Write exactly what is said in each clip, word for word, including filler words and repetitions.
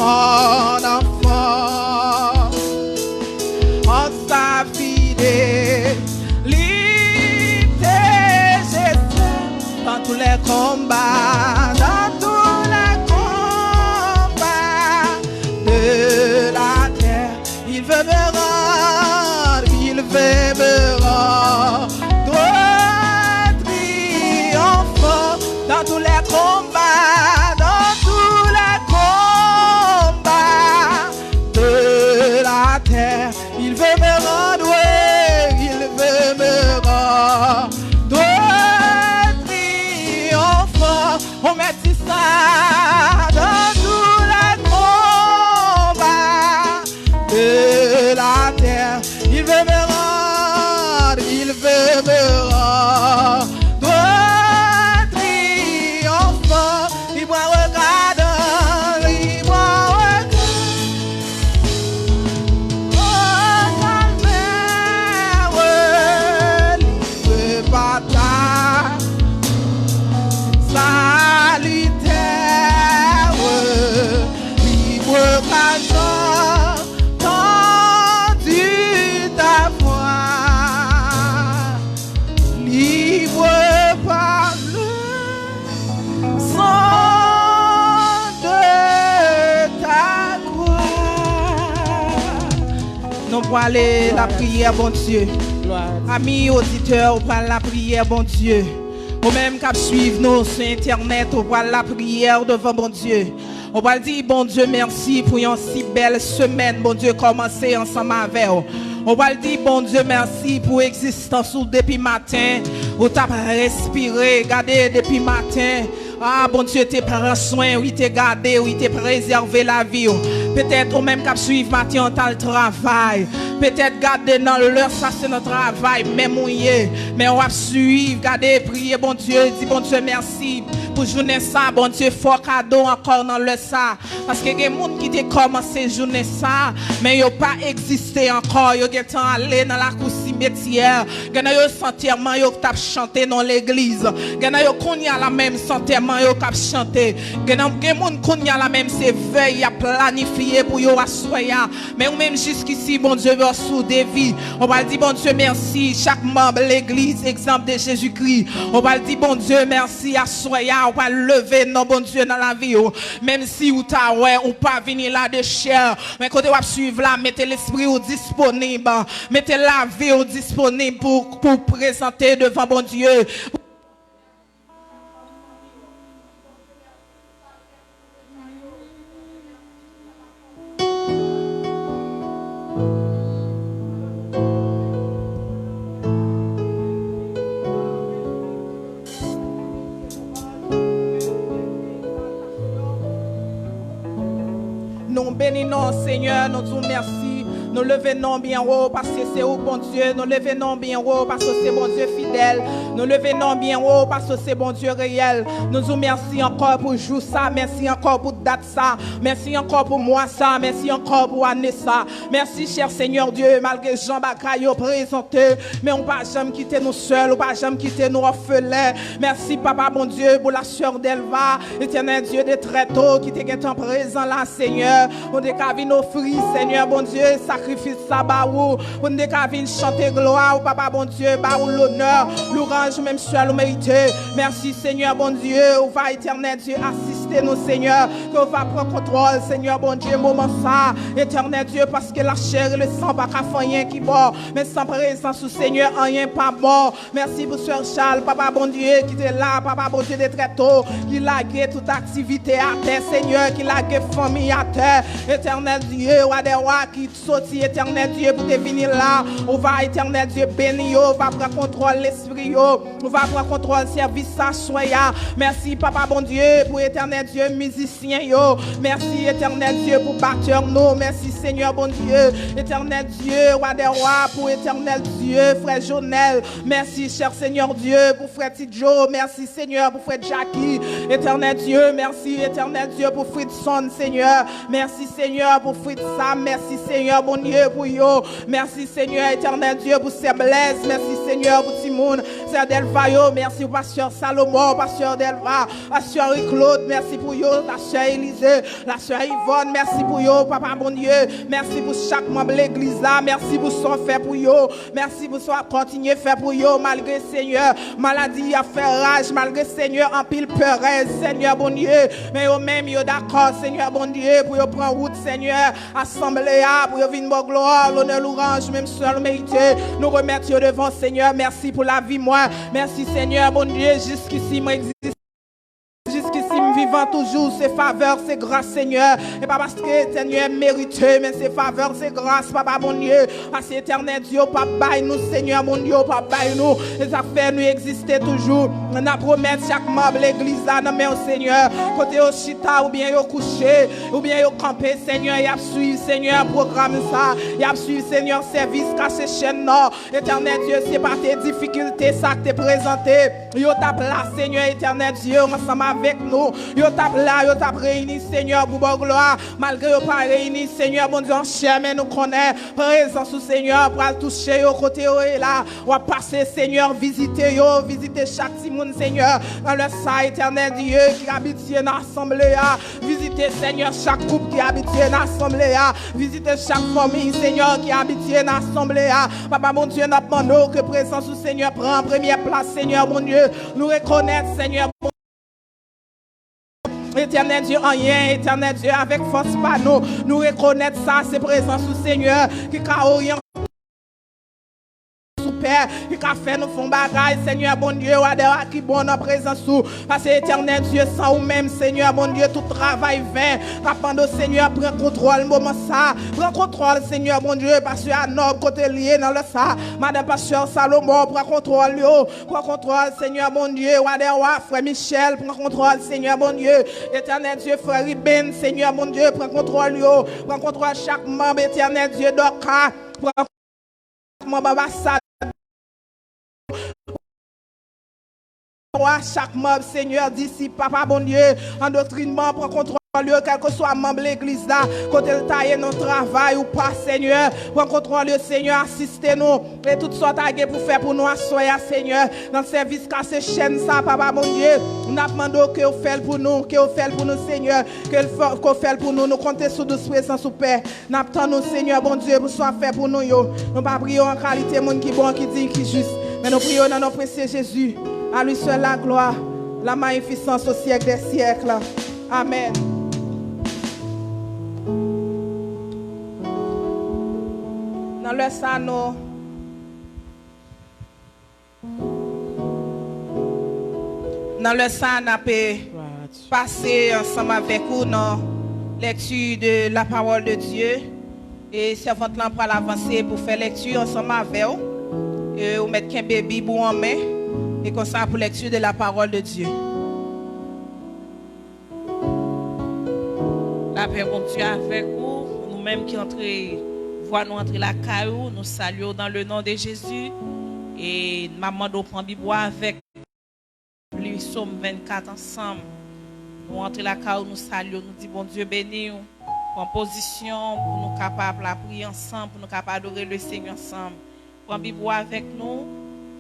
An anfan, an sa fide, li te jete dans tous les combats, dans tous les combats de la terre. Il veut me rendre, il veut me rendre triomphant dans tous les combats, dans tous les combats de la terre. Il veut me rendre, oui, il veut me rendre triomphant. On met ça dans tous les combats de la terre. Il veut me rendre, il veut me rendre triomphant. Li pran regadan, li pran regadan. O kalmè, li repataj. Sali tè, libre kazan, tandi ta vwa, libre pa le son de ta gloire. Nou prale lapriyè, Bondye. Glwa a Dye. Ami oditè, ou pral lapriyè, Bondye. Ou menm k ap swiv nou sou entènèt, ou pral lapriyè devan Bondye. Ou pral di Bondye mèsi pou yon si bèl semèn Bondye kòmanse ansanm avè w. Ou pral di Bondye mèsi pou egzistans ou depi maten. Ou t ap respire, gade depi maten. A, Bondye te pran swen w, li te gade w, li te prezève lavi w. Petèt ou menm k ap swiv maten an t al travay. Petèt gade nan lè sa se nan travay menm ou ye. Men w ap swiv, gade, priye Bondye, di Bondye mèsi pou jounen sa. Bondye fè w kado ankò nan lè sa. Paske gen moun ki te kòmanse jounen sa, men yo pa egziste ankò. Yo gentan ale nan lakou simetyè. Gen nan yo se antèman yo t ap chante nan legliz. Gen nan yo kounye a la menm se antèman yo k ap chante. Gen nan, gen moun kounye a la menm se vèy y ap planifye pou yo aswè a. Men ou menm jiskisi, Bondye ba w sou de vi. Ou pral di Bondye mèsi, chak manm legliz Egzanp de Jezikri. Ou pral di Bondye mèsi aswè a. Ou pral leve non Bondye nan lavi w. Menm si ou ta wè ou pa vini la de chè, men kote w ap swiv la, mete lespri w disponib. Mete lavi w disponib pou, pou prezante devan Bondye. Nou beni non w, Senyè, nou di w mèsi. Nou leve non w byen wo, paske se ou k Bondye. Nou leve non w byen wo, paske w se Bondye fidèl. Nou leve non w byen wo, paske w se Bondye reyèl. Nou di w mèsi ankò pou jou sa, mèsi ankò pou dat sa, mèsi ankò pou mwa sa, mèsi ankò pou ane sa. Mèsi, chè Senyè Dye, malgre jan bagay yo prezante, men ou pa janm kite nou sèl, ou pa janm kite nou òfelen. Mèsi, Papa Bondye, pou la sè Delva, Etènèl Dye de trèto, ki te gentan prezan la, Senyè. Pou n te ka vin ofri, Senyè Bondye, sakrifis sa ba ou. Pou n te ka vin chante glwa ou, Papa Bondye, ba ou lonè, louwanj ou menm sèl ou merite. Mèsi, Senyè Bondye, ou va, Etènèl Dye, asiste nou, Senyè. Ke ou va pran kontwòl, Senyè Bondye, moman sa, Etènèl Dye, paske la chè e le san pa ka fè anyen ki bon. Men san prezans ou, Senyè, anyen pa bon. Mèsi pou sè Chal, Papa Bondye, ki te la, Papa Bondye de trèto, ki lage tout aktivite atè, Senyè, ki lage fanmi atè. Etènèl Dye, Wa dè wa, ki soti, Etènèl Dye, pou te vini la. Ou va, Etènèl Dye, beni yo, ou va pran kontwòl lespri yo, ou va pran kontwòl sèvis sa swè a. Mèsi, Papa Bondye, pou, Etènèl Dye, mizisyen yo. Mèsi, Etènèl Dye, pou batè nou. Mèsi, Senyè Bondye, Etènèl Dye, Wa dè wa, pou, Etènèl Dye, frè Jonèl. Mèsi, chè Senyè Dye, pou frè Ti Djo. Mèsi, Senyè, pou frè Jacky. Etènèl Dye, mèsi, Etènèl Dye, pou Fridson, Senyè. Mèsi, Senyè, pou Fritz Sam. Mèsi, Senyè, Bondye, pou yo. Mèsi, Senyè, Etènèl Dye, pou sè Blèz. Mèsi, Senyè, pou timoun sè Delva yo. Mèsi pou pastè Salomon, pastè Delva, pastè Henri Claude. Mèsi pou yo, la sè Elize, la sè Yvonne, mèsi pou yo, Papa Bondye. Mèsi pou chak manm legliz la, mèsi pou sa w fè pou yo. Mèsi pou sa w ap kontinye fè pou yo, malgre, Senyè, maladi ap fè raj, malgre, Senyè, anpil perèz, Senyè Bondye. Men yo menm, yo dakò, Senyè Bondye, pou yo pran wout, Senyè, asanble a, pou yo vin ba w glwa, lonè, louwanj, menm sèl ou merite. Nou remèt yo devan w, Senyè. Mèsi pou lavi mwen. Mèsi, Senyè Bondye, jiskisi mwen egziste. Jiskisi m vivan toujou, se favè, se gras, Senyè. E pa paske, Senyè, m merite, men se favè, se gras, Papa Bondye. Paske, Etènèl Dye, w p ap bay nou, Senyè Bondye, w p ap bay nou. E sa k fè nou egziste toujou. N ap remèt chak manm legliz la nan men w, Senyè. Kote yo chita, oubyen yo kouche, oubyen yo kanpe, Senyè, y ap swiv, Senyè, pwogram sa. Y ap swiv, Senyè, sèvis kase chèn nan. Etènèl Dye, se pa te difikilte sa k te prezante. Yo t ap la, Senyè Etènèl Dye, ansanm avèk nou. Yo t ap la, yo t ap reyini, Senyè, pou ba w glwa. Malgre yo pa reyini, Senyè Bondye, an chè, men nou konnen prezans ou, Senyè, pral touche yo kote yo ye la. W ap pase, Senyè, vizite yo, vizite chak timoun, Senyè. Nan lè sa, Etènèl Dye, ki abitye nan asanble a, vizite, Senyè, chak koup ki abitye nan asanble a. Vizite chak fanmi, Senyè, ki abitye nan asanble a. Papa Bondye, n ap mande w ke prezans ou, Senyè, pran premyè plas, Senyè Bondye. Nou rekonèt, Senyè, Etènèl Dye, anyen, Etènèl Dye, avèk fòs pa nou. Nou rekonèt sa, se prezans ou, Senyè, ki ka oryan sou pè, ki ka fè nou fè yon bagay, Senyè Bondye, wadèwa ki bon nan prezans ou. Paske Etènèl Dye, san ou menm, Senyè Bondye, tout travay ven. N ap mande w, Senyè, pran kontwòl moman sa. Pran kontwòl, Senyè Bondye, pastè Anòb, kote l ye nan lè sa. Madan pastè Salomon, pran kontwòl yo. Pran kontwòl, Senyè Bondye, wadèwa, frè Michel, pran kontwòl, Senyè Bondye. Etènèl Dye, frè Riben, Senyè Bondye, pran kontwòl yo. Pran kontwòl chak manm, Etènèl Dye, Dòka. Pran manm anbasad, chak manm, Senyè, disip, Papa Bondye, andoktrinman, pran kontwòl yo, kèlkeswa manm legliz la, kote l ta ye nan travay ou pa, Senyè, pran kontwòl yo, Senyè, asiste nou, e tout sa w ta gen pou fè pou nou aswè a, Senyè, nan sèvis kase chèn sa, Papa Bondye, n ap mande w ke w fè l pou nou, ke w fè l pou nou, Senyè, ke l fè, ke w fè l pou nou, nou konte sou dous prezans ou, Pè. N ap tann ou, Senyè Bondye, pou sa w ap fè pou nou yo. Nou pa priye w an kalite moun ki bon, ki diy, ki jis. Men nou priye w nan non presye Jezi. A lui seul la gloire, la magnificence au siècle des siècles. Amèn. Nan lè sa, nou Nan lè sa, n ap pase ansanm avèk ou nan lèkti de la parole de Dieu. E sèvant lan pral avanse pou fè lèkti ansanm avè w. E ou mèt kenbe Bib ou an men. E konsa pou lèkti de la parole de Dieu. Lapè Bondye avèk ou, nou menm ki antre, vwa nou antre lakay ou, nou salye w dans le nom de Jésus. E m ap mande w pran Bib ou avèk li, Sòm vennkat ansanm. Nou antre lakay ou, nou salye w, nou di Bondye beni w. Pran pozisyon pou nou kapab lapriye ansanm, pou nou kapab adore le Senyè ansanm. Pran Bib ou avèk nou.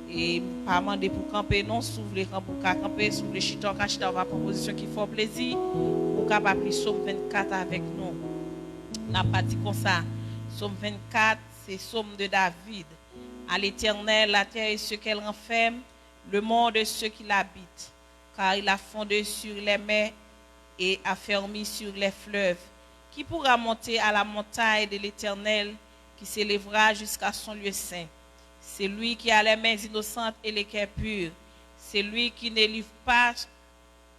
E m pa mande pou kanpe non. Si w vle kanpe, ou ka kanpe. Si w vle chita, ou ka chita. Ou ka pran pozisyon ki fè w plezi. Ou kapab li Sòm vennkat avèk nou. N ap pati konsa. Sòm vennkat, se Sòm de David. À l'Éternel, la terre et ce qu'elle renferme, le monde et ceux qui l'habitent. Car il a fondé sur les mers et affermi sur les fleuves. Qui pourra monter à la montagne de l'Éternel, qui s'élèvera jusqu'à son lieu saint? Celui qui a les mains innocentes et le cœur pur, celui qui ne livre pas,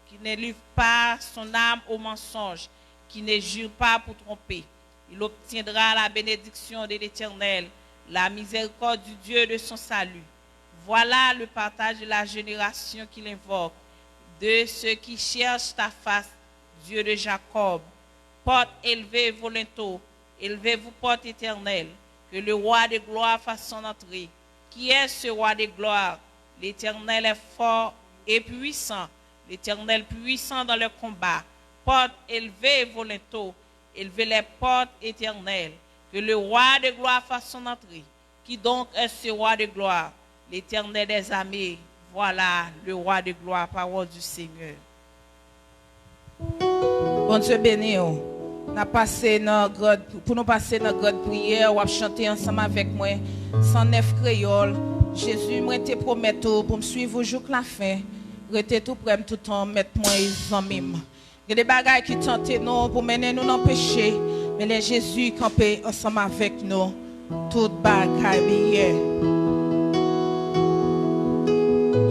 qui ne livre pas son âme au mensonge, qui ne jure pas pour tromper. Il obtiendra la bénédiction de l'Éternel, la miséricorde du Dieu de son salut. Voilà le partage de la génération qui l'invoque, de ceux qui cherchent ta face, Dieu de Jacob. Portes élevées, vos linteaux, élevez-vous, portes éternelles, que le roi de gloire fasse son entrée. Qui est ce roi de gloire? L'Éternel est fort et puissant, l'Éternel puissant dans le combat. Portes élevées, vos linteaux, élevez les portes éternelles, que le roi de gloire fasse son entrée. Qui donc est ce roi de gloire? L'Éternel des armées, voilà le roi de gloire, parole du Seigneur. Bondye beni w. N ap pase nan gran, pou nou pase nan gran priyè, w ap chante ansanm avèk mwen, san nèf kreyòl. Jezi, mwen te pwomèt ou pou m swiv ou jouk lafen. Rete tou prè m toutan, mèt mwen e zanmi m. Gen de bagay ki tante nou pou mennen nou nan peche, men lè Jezi kanpe ansanm avèk nou, tout bagay byen.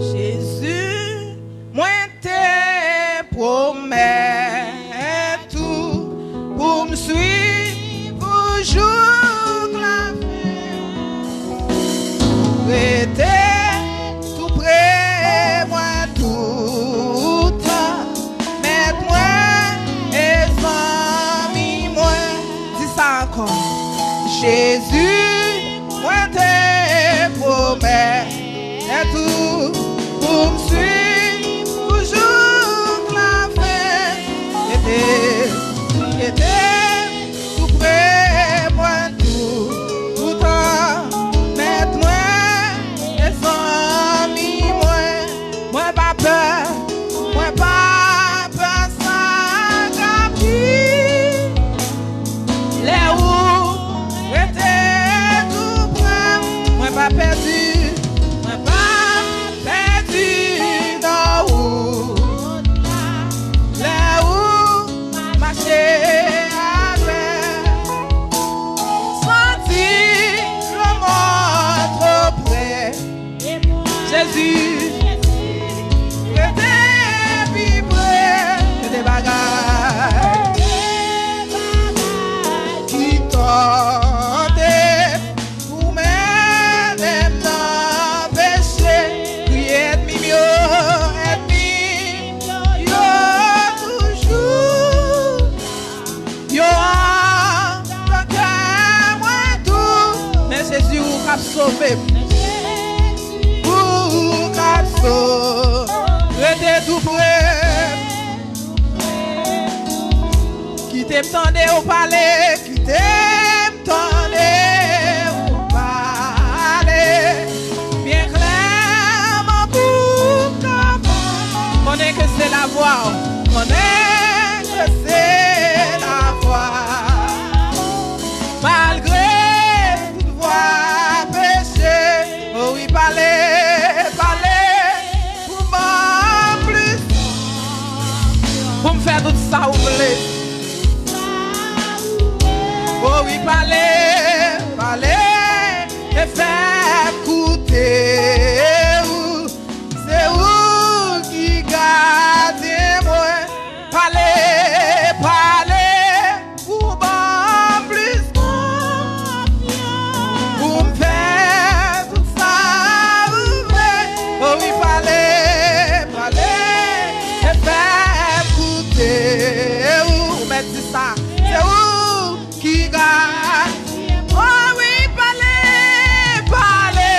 Jezi, mwen te pwomèt ou pou m swiv ou jouk lafen. Rete tou prè mwen toutan, mèt mwen e zanmi mwen. Di sa ankò. Jezi, mwen te pwomèt ou pou m swiv ou jouk lafen. Rete, rete tou prè mwen tou, toutan, mèt mwen e zanmi mwen. Mwen pa pè, mwen pa pè sa k ap vin. Lè ou rete tou prè m, mwen pa pèdi, mwen pa pèdi nan wout la. Lè ou mache avè m, santi lanmò twò prè. Jezi, rete pi pre. Gen de bagay ki tante pou mennen m nan peche. Kriye ènmi m yo, ènmi m yo toujou. Yo antan kè mwen tou. Men Jezi, ou k ap sove m. Ou k ap sove. Rete tou pre m. Kite m tande w pale, kite m tande w pale. Byen klèman pou m kapab konnen ke se lavwa w, konnen ke se lavwa w. Malgre tout vwa peche, o wi, pale, pale pou ban m plis, pou m fè tout sa ou vle. O wi, pale, pale, e fè m koute ou. Se ou ki gadyen mwen. Pale, pale, pou ban m plis konfyans. Pou m fè tout sa ou vle. O wi, pale, pale, e fè m koute ou. Ou mèt di sa. Se ou ki gadyen mwen. O wi, pale, pale,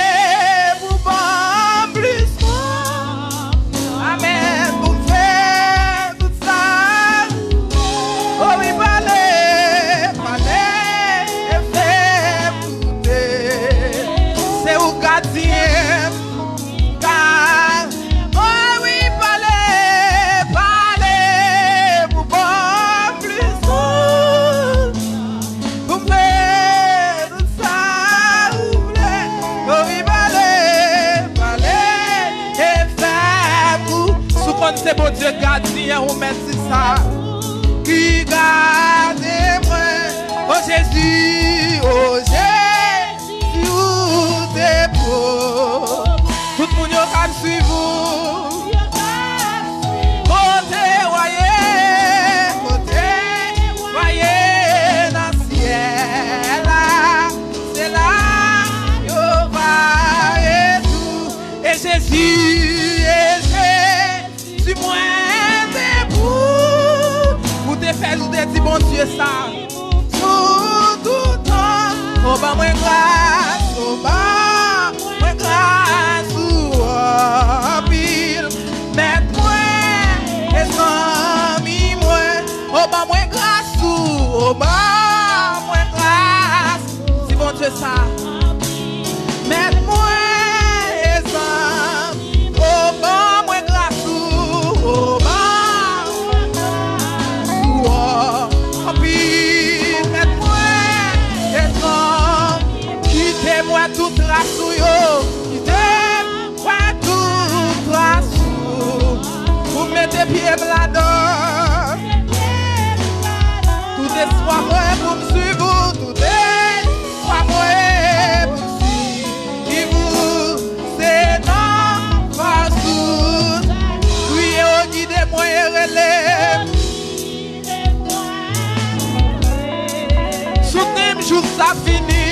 pou ban m plis konfyans. Amèn, pou m fè tout sa. O wi, pale, pale, e fè m koute. Se ou gadyen m. Ka, o wi, pale, pale, pou ban m plis konfyans, pou m fè tout sa ou vle. O wi, pale, pale, e fè m kou. Si w konn se Bondye gadyen an, ou mèt di sa. Ki gadyen mwen, o Jezi, o Jezi. Si ou te pwomèt. Tout moun yo k ap swiv ou. Kote w a ye, kote w a ye nan syèl la, se la yo va ye tou. E Jezi, e Jezi. Si mwen te pou, ou te fè, ou te di Bondye sa. Sou tout tan, o ban mwen gras, o ban mwen gras ou anpil. Mèt mwen, e zanmi mwen, o ban mwen gras ou, o ban mwen gras. Di Bondye sa. Mèt mwen, e zanmi, o ban mwen gras ou, o ban mwen gras ou tras ou yo, kite m wè tout tras ou. Pou m mete pye m ladan. Tout espwa mwen pou m swiv ou, tout espwa mwen pou m swiv ou. Se nan fòs ou. Kriye ou gide mwen e rele m. Soutni m jouk sa fini.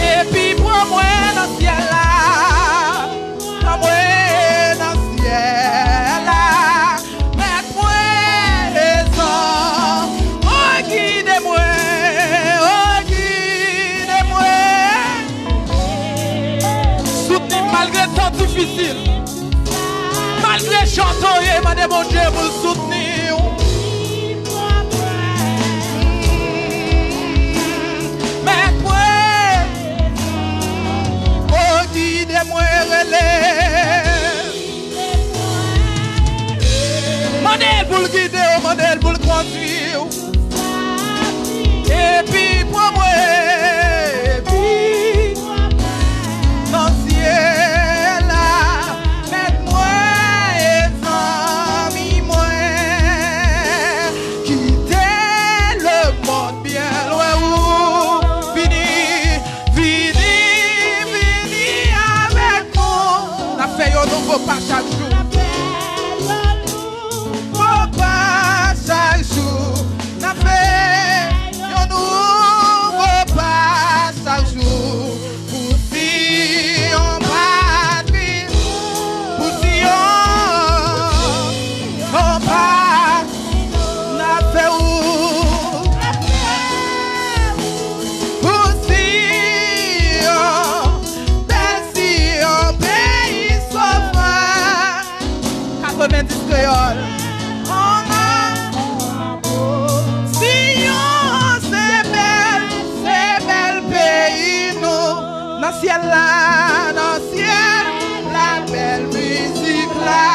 Epi pran mwen nan syèl la. Pran mwen nan syèl la. Mèt mwen e zan. O gide mwen, o gide mwen. Soutni m malgre tan difisil. Malgre jan w ye, mande Bondye pou l soutni w. Mèt mwen, o gide mwen, rele. Mande l pou l gide w, mande l pou l kondui w. Epi pran mwen, epi nan syèl la, mèt mwen e zanmi mwen, kite lemonn byen lwen ou. Vini, vini, vini avèk nou. N ap fè yon nouvo pa chak jou. Nouvo pa chak jou. N ap fè yon nouvo pa chak jou. Pou Siyon, patri, pou Siyon, yon pa n ap fè ou. Pou Siyon, bèl Siyon, peyi sovè. Katrevendis kreyòl. Ann amour. Siyon, se bèl, se bèl peyi nou. Nan syèl la, nan syèl la, bèl mizik la.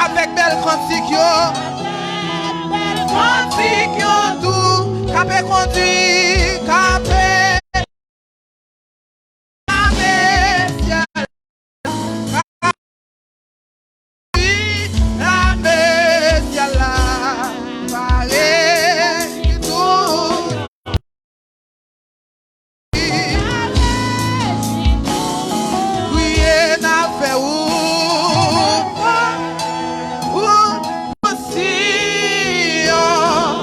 Avèk bèl kantik yo. Kantik yo tou. K ape kondui, k ape lame syèl la. Lame syèl la, pare tou. Kriye n ap fè ou. Ou Siyon,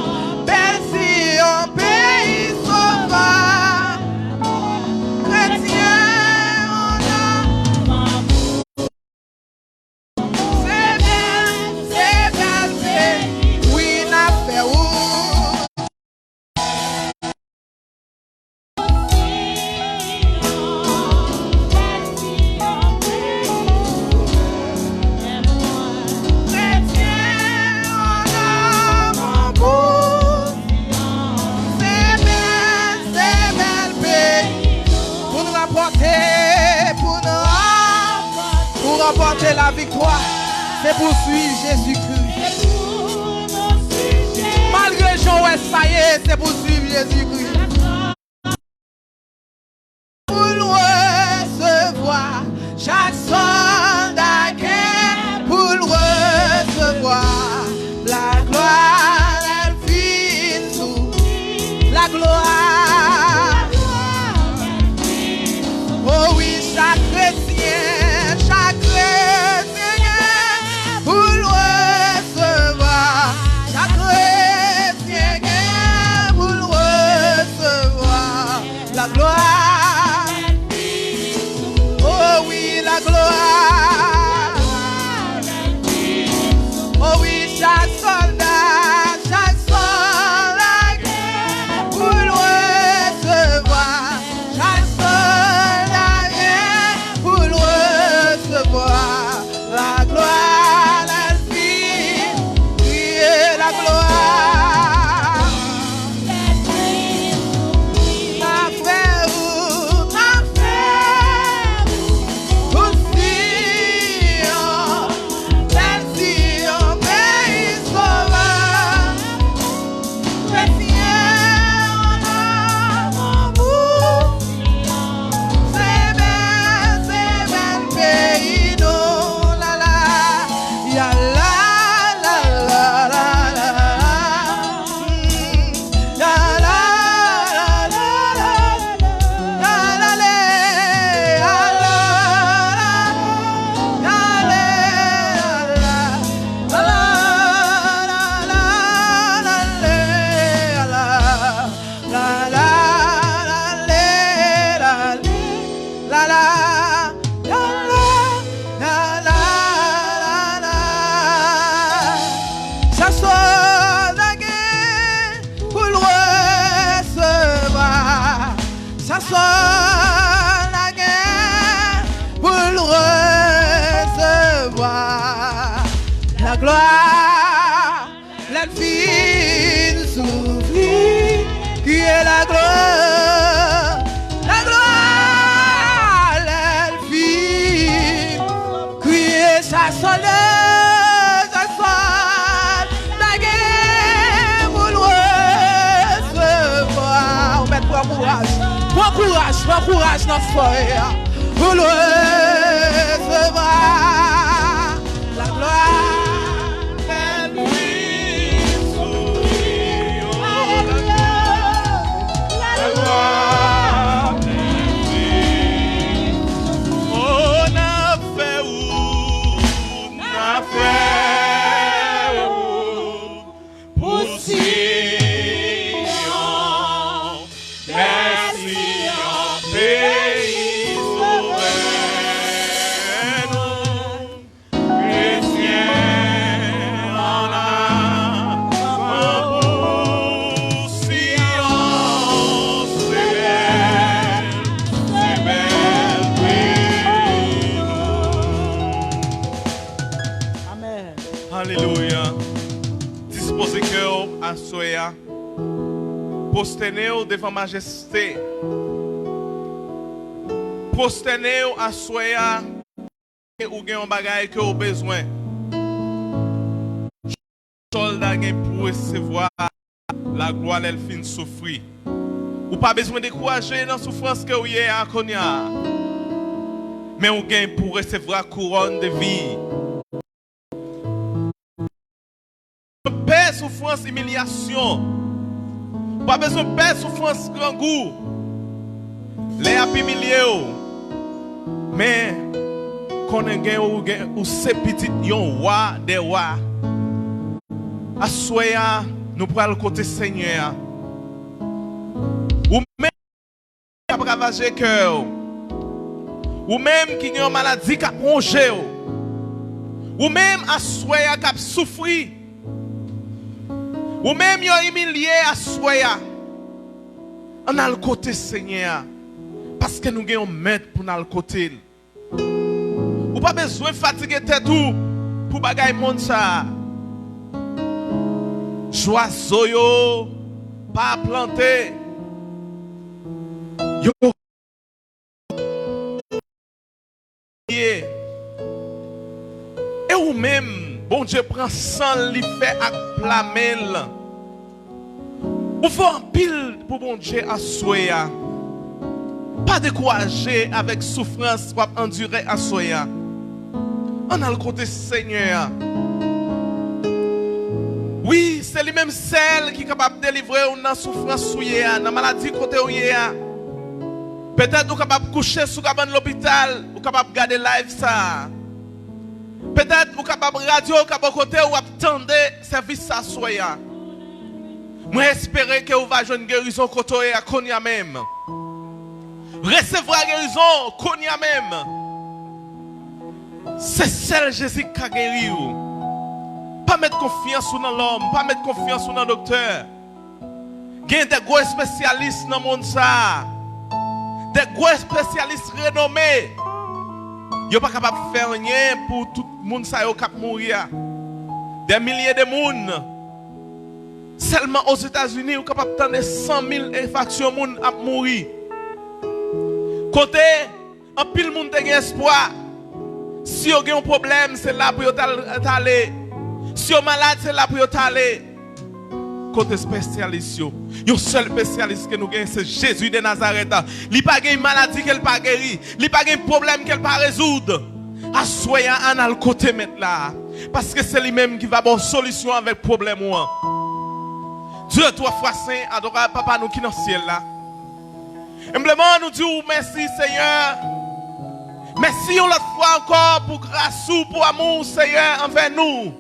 bèl Siyon, peyi sovè. Kretyen, ann amour. Se bèl, se bèl peyi, wi, n ap fè ou. Kretyen, ann amour. Se bèl, se bèl peyi. Pou n ranpòte, pou n ranpòte, pou ranpòte laviktwa, se pou swiv Jezikri. Malgre jan w wè sa ye, se pou swiv Jezikri. Pou l resevwa chak sòlda gè, pou l resevwa laglwa lè l fin sou laglwa. O wi, chak kretyen, chak kretyen gen pou l resevwa, chak kretyen gen pou l resevwa. fin soufri, kriye laglwa, laglwa lè l fin kriye sa sòl, sa sòl ta gen pou l resevwa. Ou mèt pran kouraj, pran kouraj, pran kouraj nan frè a. Pou l resevwa laglwa. Alelouya. Laglwa. Oh, n ap fè wout, n ap fè wout pou Siyon, lè Siyon peyi sovè nou. Kretyen ann avan pou Siyon, se bèl, se bèl peyi nou. Amèn. Alelouya. Dispoze kè w aswè a. Pwostène w devan majeste. Pwostène w aswè a. Ou gen yon bagay ke w bezwen. Sòl ta gen pou resevwa laglwa lè l fin soufri. Ou pa bezwen dekouraje nan soufrans ke w ye a kounye a. Men ou gen pou resevwa kouwòn de vi. Pè soufrans imilyasyon. Ou pa bezwen pè soufrans grangou. Lè y ap imilye w. Men, konnen gen ou, gen, ou se pitit yon wa dè wa. Aswè a, nou pral kote Senyè a. Ou menm k ap ravaje kè w. Ou menm ki gen yon maladi k ap wonje w. Ou menm aswè a k ap soufri. Ou menm yo imilye aswè a. Ann al kote Senyè a. Paske nou gen yon mèt pou n al kote l. Ou pa bezwen fatige tèt ou pou bagay monn sa a. Zwazo yo pa plante. Yo ye. E ou menm, Bondye pran san l, li fè ak pla men l. Ou fè anpil pou Bondye aswè a. Pa dekouraje avèk soufrans w ap andire aswè a. Ann al kote Senyè a. Wi, se li menm sèl ki kapab delivre w nan soufrans ou ye a, nan maladi kote w ye a. Petèt ou kapab kouche sou kabann lopital, ou kapab gade live sa a. Petèt ou kapab radyo ka bò kote w, w ap tande sèvis sa aswè a. Mwen espere ke ou va jwenn gerizon kote w ye a kounye a menm. Resevwa gerizon kounye a menm. Se sèl Jezi k ka geri w. Pa met konfyans ou nan lòm, pa met konfyans ou nan doktè. Gen de gwo espesyalis nan monn sa a. De gwo espesyalis renome. Yo pa kapab fè anyen pou tout moun sa yo k ap mouri a. Dè milye de moun. Sèlman Ozetazini, ou kapab tande san mil enfraksyon moun ap mouri. Kote anpil moun te gen espwa. Si yo gen yon pwoblèm, se la pou yo t al, t ale. Si yo malad, se la pou yo t ale. Kote espesyalis yo? Yon sèl espesyalis ke nou gen, se Jezi de Nazarèt. Li pa gen maladi ke l pa geri. Li pa gen pwoblèm ke l pa rezoud. Aswè a, ann al kote Mèt la. Paske se li menm ki va ba w solisyon avèk pwoblèm ou an. Dye twa fwa sen, adorab Papa nou ki nan syèl la. Enbleman, nou di w mèsi, Senyè. Mèsi yon lòt fwa ankò pou gras ou, pou amou w, Senyè, anvè nou.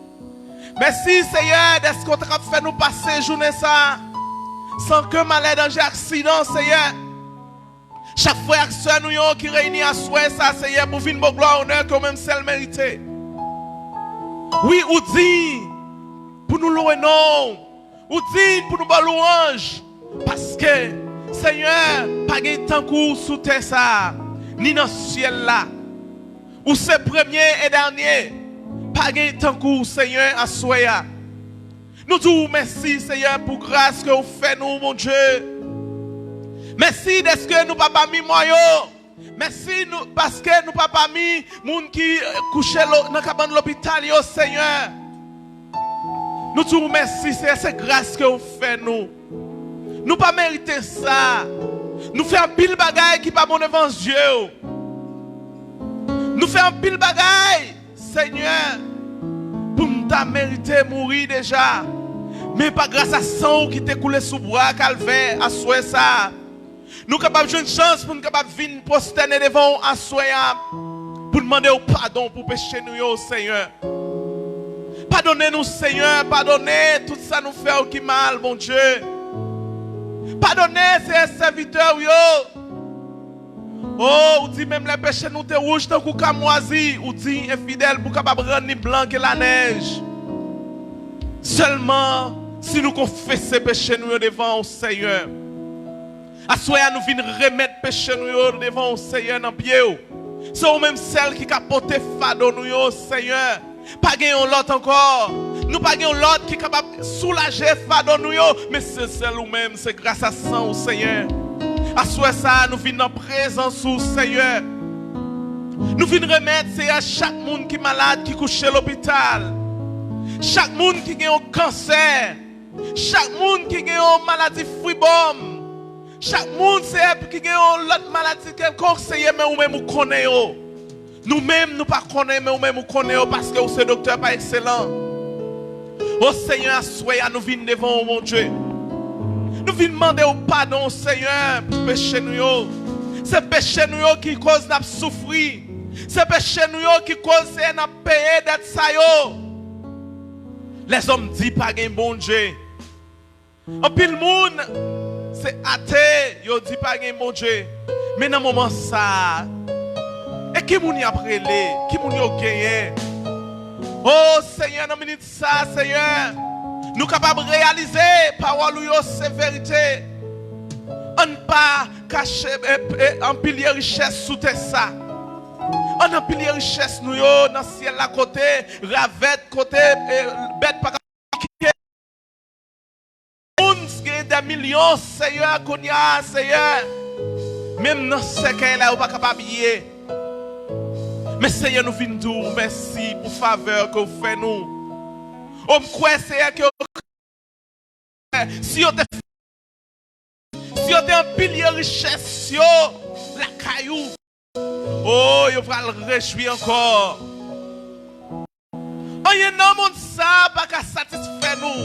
Mèsi, Senyè, dèske w t ap fè nou pase jounen sa a san ke malè, danje, aksidan, Senyè. Chak frè ak sè nou yo ki reyini aswè sa, Senyè, pou vin ba w glwa, onè ke w menm sèl merite. Wi, ou diy pou nou lwe non w. Ou diy pou nou ba w lwanj. Paske, Senyè, pa gen tankou w sou tè sa a, ni nan syèl la. Ou se premye e dènye. Pa gen tankou w, Senyè, aswè a. Nou di w mèsi, Seyè, pou gras ke w fè nou, Bondye. Mèsi dèske nou pa pami mò yo. Mèsi nou, paske nou pa pami moun ki, eh, kouche lo-, nan kabann lopital yo, Seyè. Nou di w mèsi, Seyè, se gras ke w fè nou. Nou pa merite sa. Nou fè anpil bagay ki pa bon devan zye w. Nou fè anpil bagay, Senyè, pou n ta merite mouri deja. Men pa gras a san w ki te koule sou bwa Kalvè aswè sa a, nou kapab jwenn chans pou n kapab vin pwostène devan w aswè a, pou n mande w padon pou peche nou yo, Senyè. Padone nou, Senyè, padone tout sa nou fè w ki mal, Bondye. Padone, Seyè, sèvitè w yo. O, ou di menm lè peche nou te wouj tankou kamwazi, ou di e fidèl pou kapab rann li blan ke lanèj. Sèlman si nou konfese peche nou yo devan w, Senyè. Aswè a, nou vin remèt peche nou yo devan w, Senyè, nan pye w. Se ou menm sèl ki ka pote fado nou yo, Senyè. Pa gen yon lòt ankò. Nou pa gen yon lòt ki kapab soulaje fado nou yo, men se sèl ou menm, se gras a san w, Senyè. Aswè sa a, nou vin nan prezans ou, Senyè. Nou vin remèt, Senyè, chak moun ki malad, ki kouche lopital. Chak moun ki gen yon kansè. Chak moun ki gen yon maladi fibwòm. Chak moun, Senyè, ki gen yon lòt maladi kèlkonk, Senyè, men ou menm ou konnen yo. Nou menm, nou pa konnen, men ou menm ou konnen yo, paske ou se doktè pa ekselan. O Senyè, aswè a, nou vin devan ou, Bondye. Nou vin mande ou padon, Senyè, pou peche nou yo. Se peche nou yo ki koz n ap soufri. Se peche nou yo ki koz, Senyè, n ap peye dèt sa yo. Lèzòm di pa gen Bondye. Anpil moun se ate, yo di pa gen Bondye. Men nan moman sa a, e ki moun y ap rele? Ki moun yo genyen? O Senyè, nan minit sa a, Senyè, nou kapab reyalize pawòl ou yo se verite. Ann pa kache, e, e, anpilye richès sou tè sa. Ann anpilye richès nou yo nan syèl la, kote ravèt, kote, e, bèt pa ka pike. Moun gen dè milyon, Seyè, kounye a, Seyè. Menm nan sèkèy la, yo pa kapab ye. Men, Seyè, nou vin di w mèsi pou favè ke w fè nou. O, m kwè, Seyè, ke si yo te, si yo te anpilye richès yo lakay ou, o, yo pral rejwi ankò. Anyen nan mond sa a pa ka satisfè nou.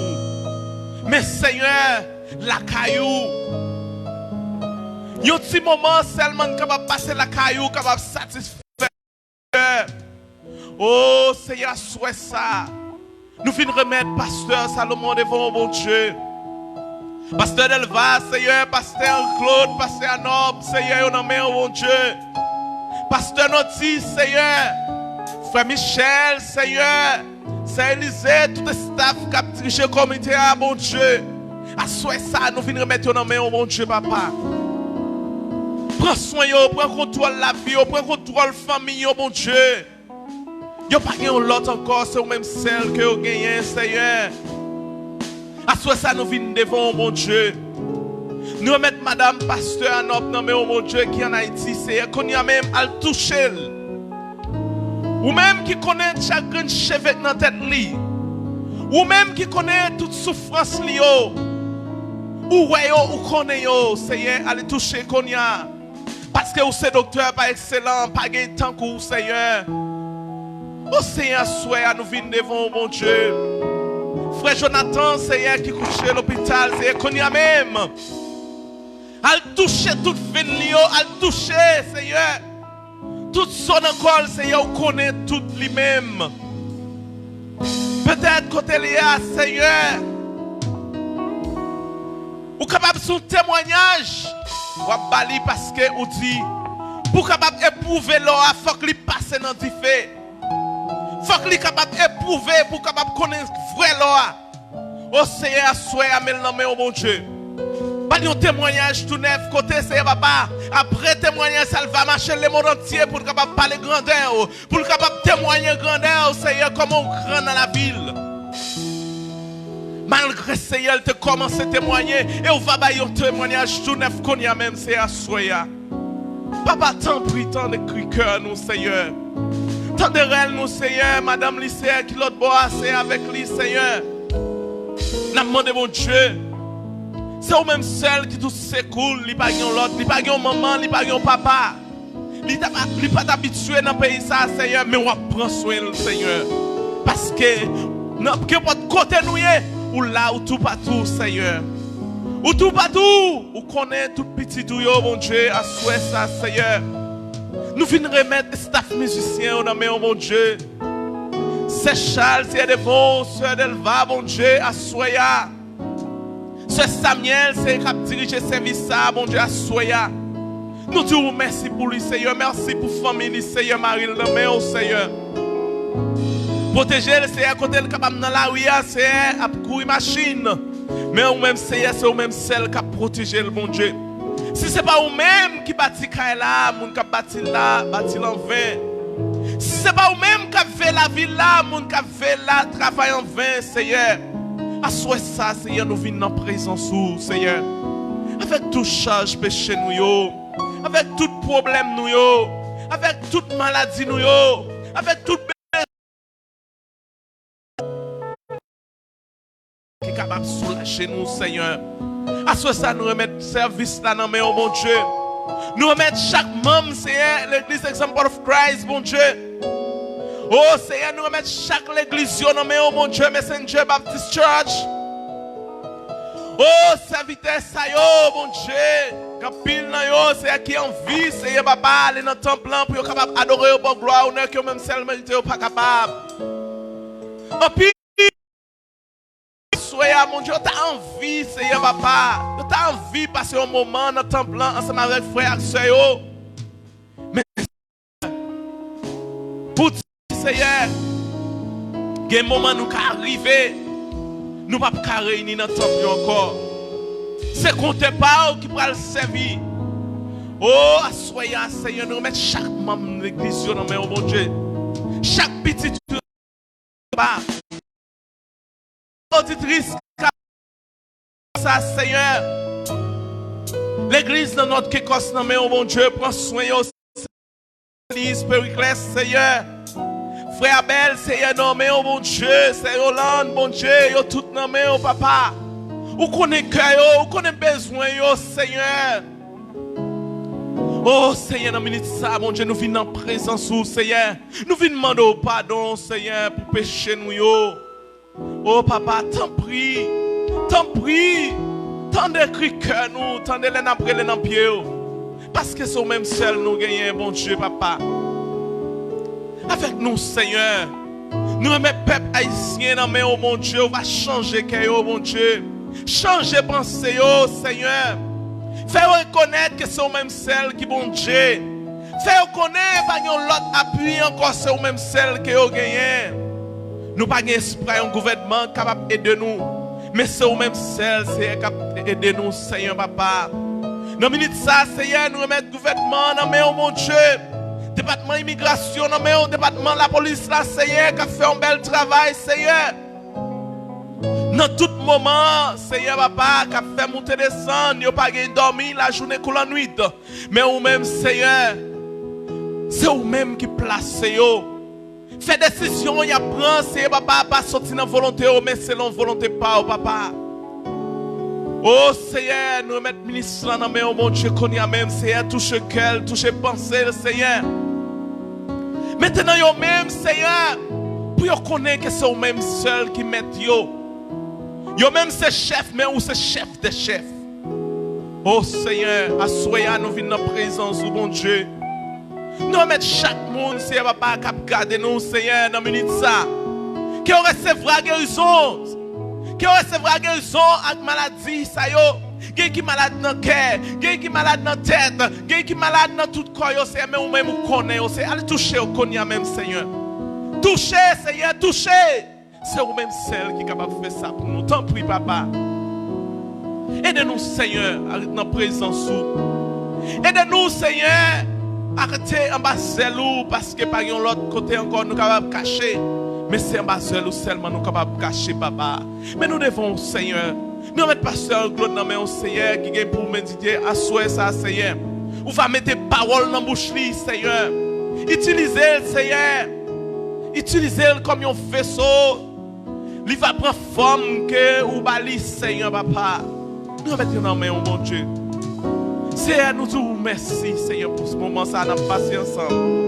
Men, Senyè, lakay ou, yon ti moman sèlman n kapab pase lakay ou, kapab satisfè. O Senyè, aswè sa a, nou vin remèt pastè Salomon devan w, Bondye. Pastè Delva, Senyè, pastè Claude, pastè Anòb, Senyè, yo nan men w, Bondye. Pastè Noti, Senyè, frè Michel, Senyè, sè Elize, tout estaf k ap dirije komite a, Bondye. Aswè sa a, nou vin remèt yo nan men w, Bondye, papa. Pran swen yo, pran kontwòl lavi yo, pran kontwòl fanmi yo, Bondye. Yo pa gen yon lòt ankò, se ou menm sèl ke yo genyen, Senyè. Aswè sa a, nou vin devan w, Bondye. Nou remèt madanm pastè Anòb nan men w, Bondye, ki ann Ayiti, Senyè. Kounye a menm, al touche l. Ou menm ki konnen chak grenn cheve k nan tèt li. Ou menm ki konnen tout soufrans li yo. Ou wè yo, ou konnen yo, Senyè. Ale touche kounye a. Paske ou se doktè pa ekselan, pa gen tankou w, Senyè. O Senyè, aswè a, nou vin devan w, Bondye. Frè Jonathan, Senyè, ki kouche lopital, Senyè, kounye a menm. Al touche tout venn li yo, al touche, Senyè. Tout zo nan kò l, Senyè, ou konnen tout li menm. Petèt kote l ye a, Senyè, ou kapab se yon temwayaj w ap ba li, paske ou di, pou w kapab epwouve lò a, fòk li pase nan dife. Fòk li kapab epwouve pou w kapab konnen vrè lò a. O Senyè, aswè a, men l nan men w, Bondye. Ba l yon temwayaj tou nèf, kote, Senyè papa, apre temwayaj sa, l va mache lemonn antye pou l kapab pale grandè w, pou l kapab temwaye grandè w, Senyè, kòman w gran nan lavi l. Malgre, Seyè, l te kòmanse temwaye, e w va bay yon temwayaj tou nèf kounye a menm, Seyè, aswè a. Papa, tanpri, tande kri kè nou, Seyè. Tande rèl nou, Seyè. Madanm li, Seyè, ki lòt bò a, Seyè, avèk li, Seyè. N ap mande, Bondye, se ou menm sèl ki tout sekou l, li pa gen yon lòt, li pa gen yon manman, li pa gen yon papa. Li ta, li pa t abitye nan peyi sa a, Seyè, men w ap pran swen l, Seyè. Paske, nan kenpòt kote nou ye, ou la, ou toupatou, Seyè. Ou toupatou, ou konnen tout pitit ou yo, Bondye, aswè sa, Seyè. Nou vin remèt estaf mizisyen yo nan men w, Bondye. Sè Chal, Seyè Devon, Sè Delva, Bondye, aswè a. Sè Samyèl, Seyè, k ap dirije sèvis sa a, Bondye, aswè a. Nou di w mèsi pou li, Seyè. Mèsi pou fanmi li, Seyè. Mari l nan men w, Seyè. Pwoteje l, Seyè, kote l kapab nan lari a, Seyè, ap kouri machin. Men ou menm, Seyè, se ou menm sèl k ap pwoteje l, Bondye. Si se pa ou menm ki bati kay la, moun k ap bati l la, bati l anven. Si se pa ou menm k ap veye lavil la, moun k ap veye la travay anven, Seyè. Aswè sa, Seyè, nou vin nan prezans ou, Seyè. Avèk tout chaj peche nou yo, avèk tout pwoblèm nou yo, avèk tout maladi nou yo, avèk tout ki kapab soulaje nou, Seyè. Aswè sa, nou remèt sèvis la nan men w, Bondye. Nou remèt chak manm, Seyè, Legliz Example of Christ, Bondye. O, Seyè, nou remèt chak legliz yo nan men w, Bondye, Messenger Baptist Church. O, sèvitè sa yo, Bondye, gen anpil nan yo, Seyè, ki anvi, Seyè, Papa, ale nan tanp lan pou yo kapab adore yo, ba w glwa, onè ke yo menm sèl merite, yo pa kapab. Anpil Aswè a, Bondye, yo ta anvi, Seyè Papa. Yo ta anvi pase yon moman nan tanp lan ansanm avèk frè ak sè yo. Men, pou di, Seyè, gen moman nou ka rive, nou p ap ka reyini nan tanp yo ankò. Se kontè pa w ki pral sèvi. O, aswè a, Seyè, nou remèt chak manm legliz yo nan men w, Bondye. Chak pitit yo, Papa. Oditris, sa, Seyè. Legliz nan Nòt Kekòs nan men w, Bondye, pran swen yo. Legliz Perikles, Seyè. Frè Abèl, Seyè, nan men w, Bondye. Sè Yolande, Bondye, yo tout nan men w, Papa. Ou konnen kè yo, ou konnen bezwen yo, Seyè. O, Seyè, nan minit sa, Bondye, nou vin nan prezans ou, Seyè. Nou vin mande w padon, Seyè, pou peche nou yo. O, Papa, tanpri, tanpri, tande kri kè nou, tande lè n ap rele nan pye w. Paske se w menm sèl nou genyen, Bondye, Papa. Avèk nou, Seyè. Nou renmen pèp ayisyen nan men w, Bondye. Ou va chanje kè yo, Bondye. Chanje panse yo, Seyè. Fè yo rekonèt ke se w menm sèl ki Bondye. Fè yo konnen pa gen yon lòt apui ankò, se w menm sèl ke yo genyen. Nou pa gen espwa yon gouvènman k kapab ede nou, men se w menm sèl, Seyè, k ap ede nou, Seyè Papa. Nan minit sa, Seyè, nou remèt gouvènman an nan men w, Bondye. Depatman imigrasyon nan men w, depatman lapolis la, Seyè, k ap fè yon bèl travay, Seyè. Nan tout moman, Seyè Papa, k ap fè moute desann, yo pa gen dòmi lajounen kou lannwit. Men ou menm, Seyè, se ou menm ki plase yo. Fè desizyon y ap pran, Seyè Papa, pa soti nan volonte yo, men selon volonte pa w, Papa. O Seyè, nou remèt minis lan nan men w, Bondye, kounye a menm, Seyè, touche kè l, touche panse l, Seyè. Mete nan yo menm, Seyè, pou yo konnen ke se ou menm sèl ki mèt yo. Yo menm se chèf, men ou se chèf dè chèf. O Seyè, aswè a nou vin nan prezans ou, Bondye. Nou remèt chak moun, Seyè Papa, k ap gade nou, Seyè, nan minit sa. Ke yo resevwa gerizon. Ke yo resevwa gerizon ak maladi sa yo. Gen ki malad nan kè, gen ki malad nan tèt, gen ki malad nan tout kò yo, Seyè, men ou menm ou konnen yo, Seyè. Al touche yo kounye a menm, Seyè. Touche, Seyè, touche. Se ou menm sèl ki kapab fè sa pou nou. Tanpri, Papa. Ede nou, Seyè, a ret nan prezans ou. Ede nou, Seyè, a rete anba zèl ou, paske pa gen yon lòt kote ankò nou kapab kache. Men se anba zèl ou sèlman nou kapab kache, Papa. Men nou devan w, Senyè. Nou remèt pastè Claude nan men w, Senyè, ki gen pou medite aswè sa, Senyè. Ou va mete pawòl nan bouch li, Senyè. Itilize l, Senyè. Itilize l kòm yon veso. Li va pran fòm ke ou ba li, Senyè, Papa. Nou remèt yo nan men w, Bondye. Senyè, nou di w mèsi, Senyè, pou moman sa a n ap pase ansanm.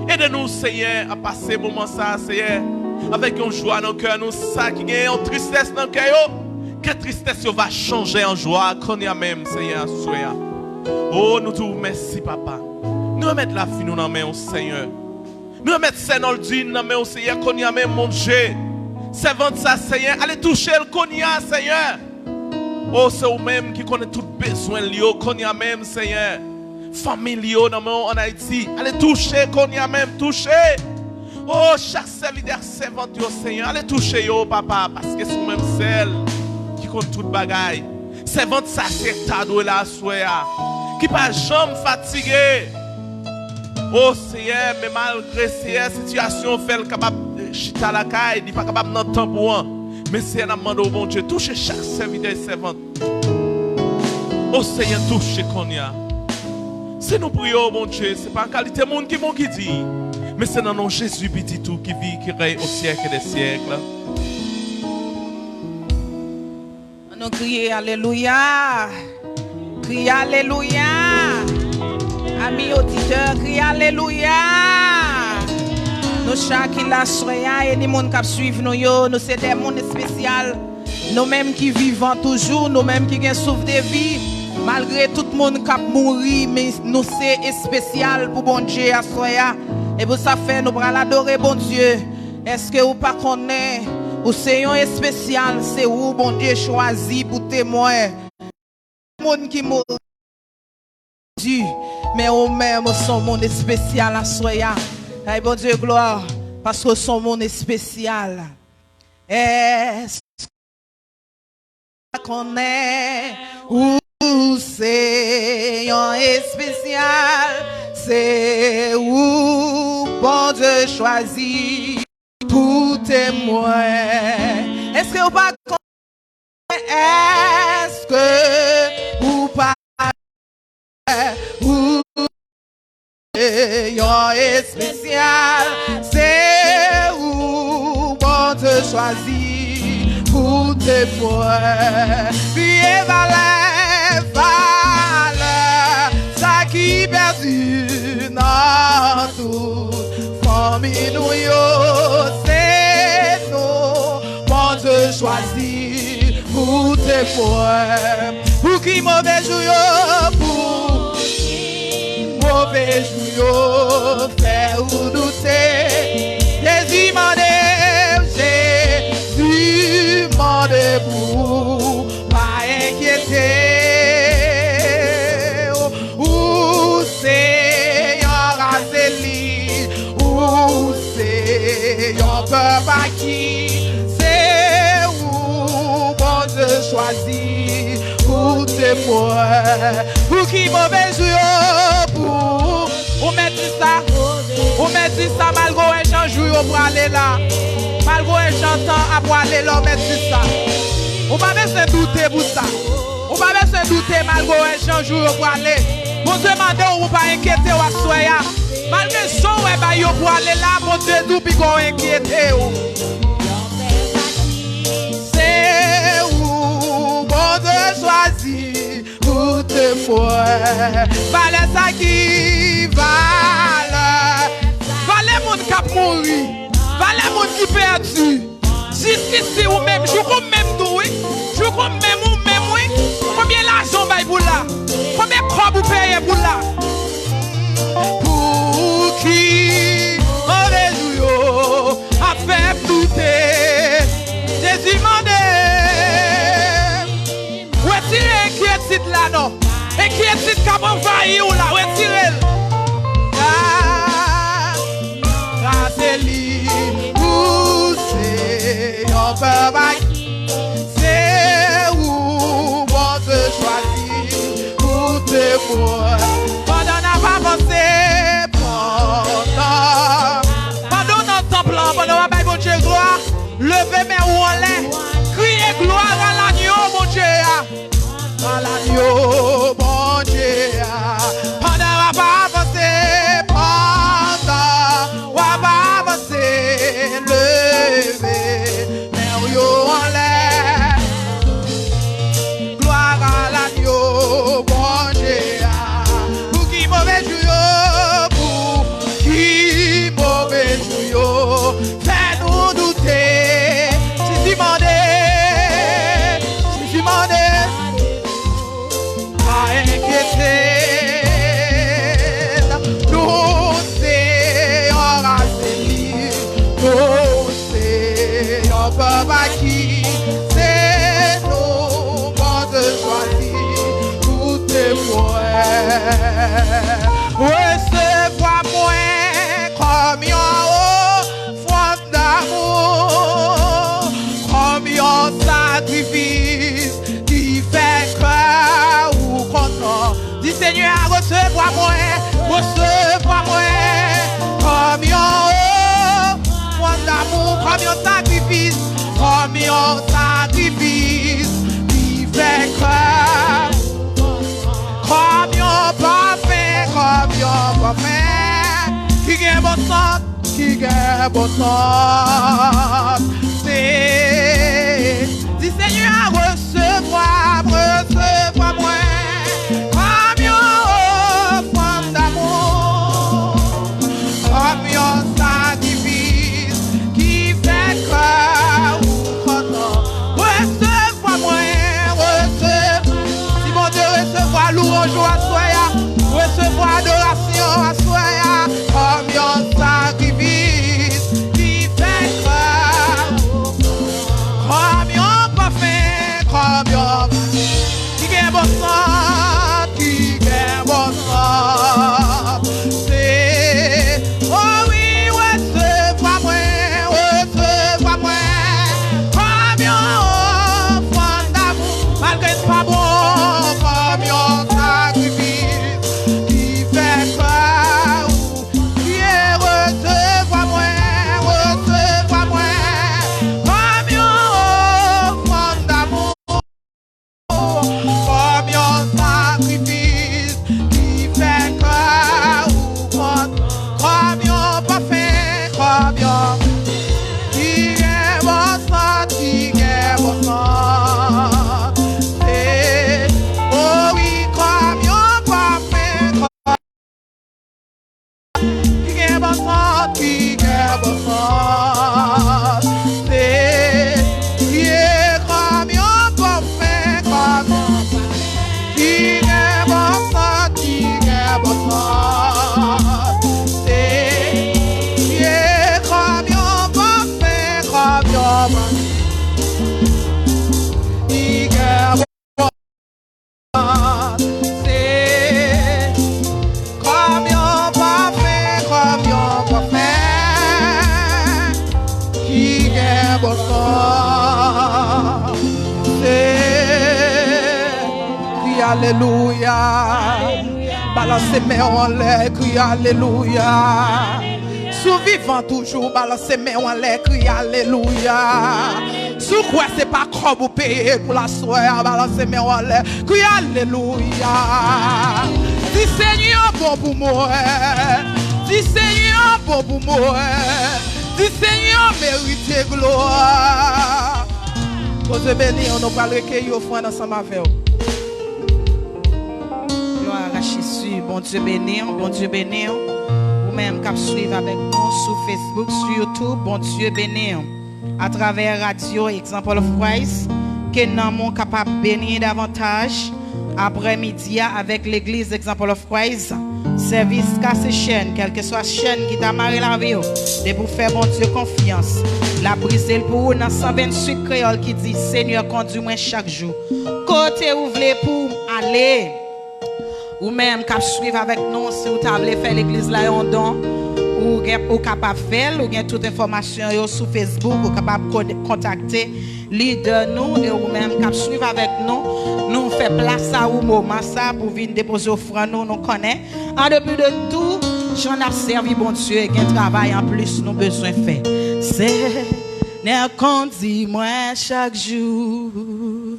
Ede nou, Senyè, a pase moman sa a, Senyè, avèk yon jwa nan kè nou. Sa ki gen yon tristès nan kè yo, ke tristès yo va chanje an jwa kounye a menm, Senyè, aswè a. O, nou di w mèsi, Papa. Nou remèt lavi nou nan men w, Senyè. Nou remèt sè Noldine nan men w, Senyè, kounye a menm, Bondye. Sèvant sa, Senyè, ale touche l kounye a, Senyè. O, se ou menm ki konnen tout bezwen li yo kounye a menm, Senyè. Fanmi li yo nan men w ann Ayiti, ale touche kounye a menm, touche. O, chak sèvitè ak sèvant yo, Senyè, ale touche yo, Papa, paske se ou menm sèl ki konn tout bagay. Sèvant sa, se ta dwe la aswè a, ki pa janm fatige. O Seyè, men malgre, Seyè, sitiyasyon fè l kapab, eh, chita lakay, li pa kapab nan tanp ou an. Men Seyè, n ap mande w, Bondye, touche chak sèvitè e sèvant. O Seyè, touche kounye a. Si nou priye w, Bondye, se pa kalite moun ki bon ki di, men se nan non Jezi, Pitit ou ki viv, ki rèy o syèk dè syèk. Ann nou kriye alelouya. Kriye alelouya. Ami oditè, kriye alelouya. Nou chak ki la aswè a, e ni moun k ap swiv nou yo, nou se de moun espesyal. Nou menm ki vivan toujou, nou menm ki gen souf de vi, malgre tout moun k ap mouri, men nou se espesyal pou Bondye aswè a. E pou sa fè, nou pral adore Bondye. Èske ou pa konnen ou se yon espesyal, se ou Bondye chwazi pou temwen? Moun ki mouri, men ou menm, ou se yon moun espesyal aswè a. Bay Bondye glwa, paske ou se yon moun espesyal. Èske ou pa konnen ou se yon espesyal, se ou Bondye chwazi pou temwen? Èske ou pa konnen? Èske ou pa ou se yon espesyal, se ou Bondye chwazi pou temwen. Piye valè, valè sa ki pèdi nan tout fanmi nou yo, se nou Bondye chwazi pou temwen. Pou ki move jou yo, pou ki move jou yo fè ou doute? Jezi mande, Jezi mande pou ou pa enkyete w. Ou se yon ras eli, ou se yon pèp aki, se ou Bondye chwazi pou temwen. Pou ki move jou yo, pou ou mèt di sa, ou mèt di sa, malgre w wè jan jou yo prale la, malgre w wè jan tan ap prale la, ou mèt di sa. Ou pa bezwen doute pou sa. Ou pa bezwen doute malgre w wè jan jou yo prale. Bondye mande w pou pa enkyete w aswè a. Malgre jan w wè bagay yo prale la, Bondye di w piga w enkyete w. Se ou Bondye chwazi pou temwen. Valè sa ki valè. Valè moun k ap mouri. Valè moun ki pèdi. Jiskisi ou menm, jouk ou menm tou, wi. Jouk ou menm, ou menm, wi. Konbyen lajan w bay pou la? Konbyen kòb ou peye pou la? Pou ki move jou yo ap fè m doute? Jezi mande. Retire enkyetid la non. Enkyetid k ap anvayi w la, retire l. Ras eli, ou se yon pèp aki, se ou Bondye chwazi pou temwen. Pandan n ap avanse, pandan, pandan w nan tanp lan, pandan w ap bay mwen, resevwa mwen kòm yon ofrann damou, kòm yon sakrifis, kòm yon sakrifis ki fè kè, kòm yon pafen, kòm yon pafen ki gen bon sant, ki gen bon sant. Se, di Senyè a, resevwa, resevwa mwen kòm yon ofrann damou, kòm yon sakrifis ki fè kè ou kontan. Resevwa mwen, resevwa. Si Bondye resevwa lwanj ou aswè a, resevwa adorasyon aswè a, kòm yon sakrifis ki fè kè ou kontan. Kòm yon pafen, kòm yon ki gen bon sant, ki gen bon sant. Se, o wi, resevwa mwen, resevwa mwen kòm yon ofrann damou, malgre m pa bon, kòm yon sakrifis ki fè kè ou, Bondye, resevwa mwen, resevwa mwen kòm yon ofrann damou, kòm yon sakrifis ki fè kè ou kontan, kòm yon pafen, kòm yon ki gen bon sant, ki gen bon sant. Se, o wi, kòm yon pafen, kòm ki gen bon sant, ki gen bon sant. Se, ye kòm yon pafen, kòm ki gen bon sant, ki gen bon sant. Se, ye kòm yon pafen, kòm yon pafen ki gen bon Se kòm yon pafen, kòm yon pafen ki gen bon sant. Se, kriye alelouya. Balanse men w anlè, kriye alelouya. Si w vivan toujou, balanse men w anlè, kriye alelouya. Si w kwè se pa kòb ou peye pou l aswè a, balanse men w anlè, kriye alelouya. Di Senyè bon pou mwen. Di Senyè bon pou mwen. Di Senyè merite glwa. Bondye beni w, nou pral rekeyi ofrann ansanm avè w. Gloire à Jésus. Bondye beni w, Bondye beni w. Ou menm k ap swiv avèk nou sou Facebook, sou YouTube, Bondye beni w. Atravè radyo Example of Christ, ke nanm ou kapab beni davantaj aprè midi a avèk legliz Example of Christ. Sèvis kase chèn, kèlkeswa chèn ki ta mare lavi w, depi w fè Bondye konfyans, l ap brize l pou ou nan san venntuit kreyòl ki di, Senyè, kondi mwen chak jou. Kote ou vle pou m ale. Ou menm k ap swiv avèk nou, si w ta vle fè legliz la yon don, ou gen, ou kapab fè l, ou gen tout enfòmasyon yo sou Facebook, ou kapab ko-, kontakte lidè nou, e ou menm k ap swiv avèk nou, nou fè plas a ou moman sa pou vin depoze ofrann nou, nou konnen, an depi de tou, jan n ap sèvi Bondye, gen travay anplis nou bezwen fè. Senyè, kondi mwen chak jou.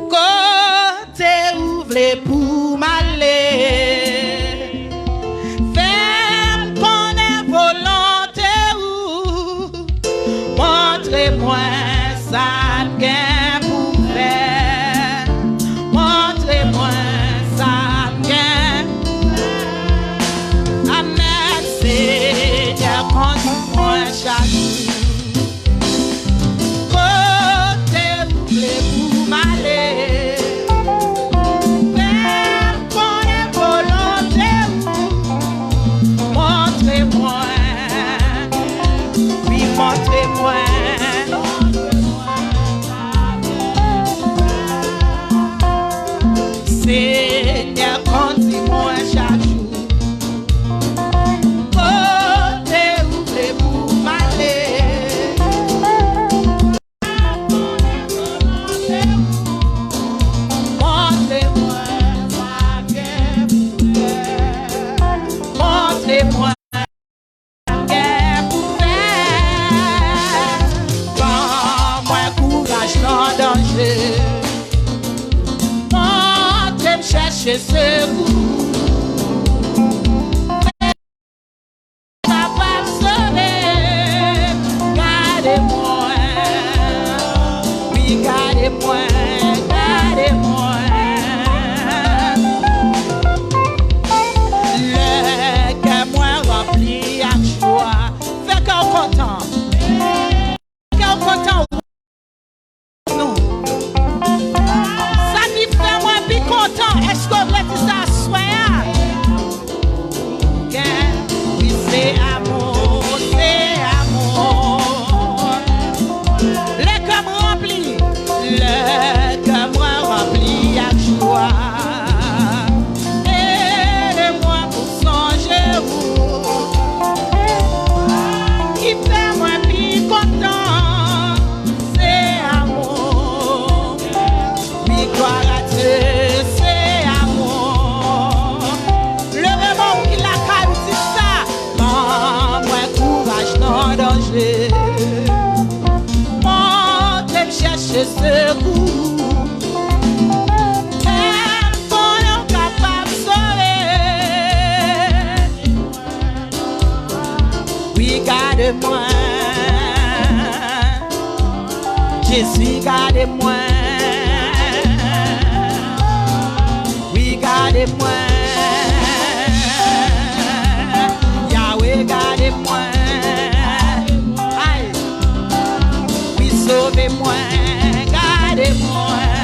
Kote ou vle pou m ale, fè m konnen volonte ou. Montre mwen sa m gen pou fè. Montre mwen sa m gen pou fè. Amèn, Senyè, kondi mwen chak jou. Kote ou vle pou m ale, fè m konnen volonte ou. Montre mwen, wi, montre mwen. Senyè, kondi mwen chak jou. Kote ou vle pou m ale. chèche sekou. Kapab sove, gade mwen. Wi, gade mwen, gade mwen. Lè kè mwen ranpli ak jwa. Fè kè w kontan. Fè kè w kontan. Nou. Sa ki fè mwen pi kontan, èske w vle di sa aswè a? Kè, wi, se amou, se amou. Lè kè m ranpli, lè kè mwen ranpli ak jwa. Ede mwen pou sonje ou. Ki fè mwen pi kontan, se amou. Wi, glwa a Dye, se amou. Leve men w ki lakay ou, di sa. Ban mwen kouraj nan danje. Montre m chèche sekou. Fè m konnen w kapab sove. Wi, gade mwen. Jezi, gade mwen. Wi, gade mwen. Yawe, gade mwen. Ay. Wi, sove mwen, gade mwen.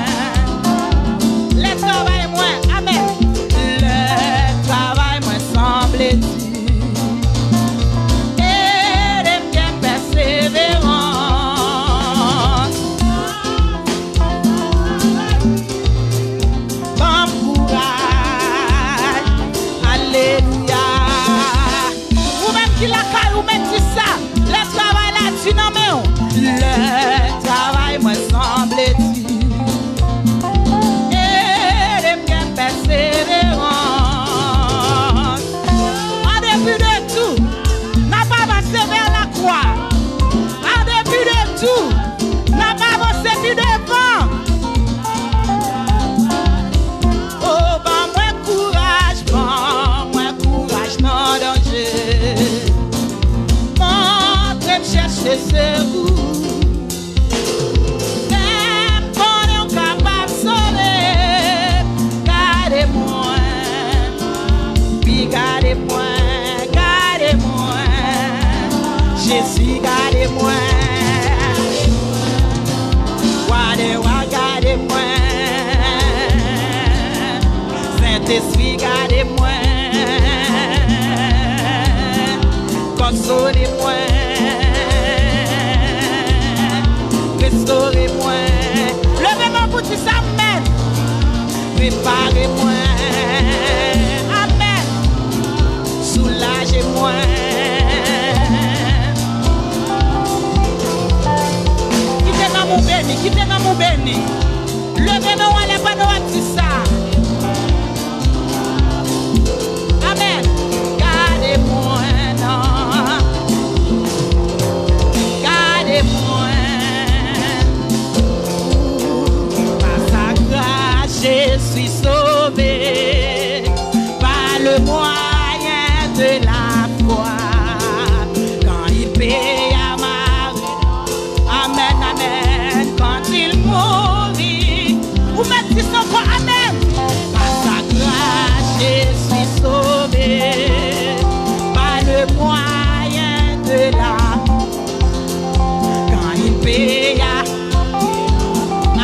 Lè travay mwen, amèn. Lè travay mwen sanble di. Ede m gen pèseverans. Ban m kouraj. Alelouya. Ou menm ki lakay ou, mèt di sa. Lè travay la di nan men w. Lè travay mwen sanble di. Ede m gen pèseverans. An depi de tou, n ap avanse vè lakwa. An depi de tou, n ap avanse pi devan. O, ban mwen kouraj, ban mwen kouraj nan danje. Montre m chèche sekou. Fè m konnen w kapab sove. Gade mwen, wi, gade mwen, gade mwen. Jezi, gade mwen. Wa dè wa, gade mwen. Sentespri, gade mwen. Konsole mwen. Restore mwen. Leve men pou di sa, amèn. Repare mwen. Amèn. Soulaje mwen. Kite nanm ou beni, kite nanm ou beni. Leve men w anlè pandan w ap di sa. Amèn. Gade mwen, non. Gade mwen. Par sa grâce, je suis sauvé par le moyen de la foi. Quand il paya ma Amèn, amèn. Quand il mourit, ou mèt di sa ankò, amèn. Par sa grâce, je suis sauvé par le moyen de la. Quand il paya,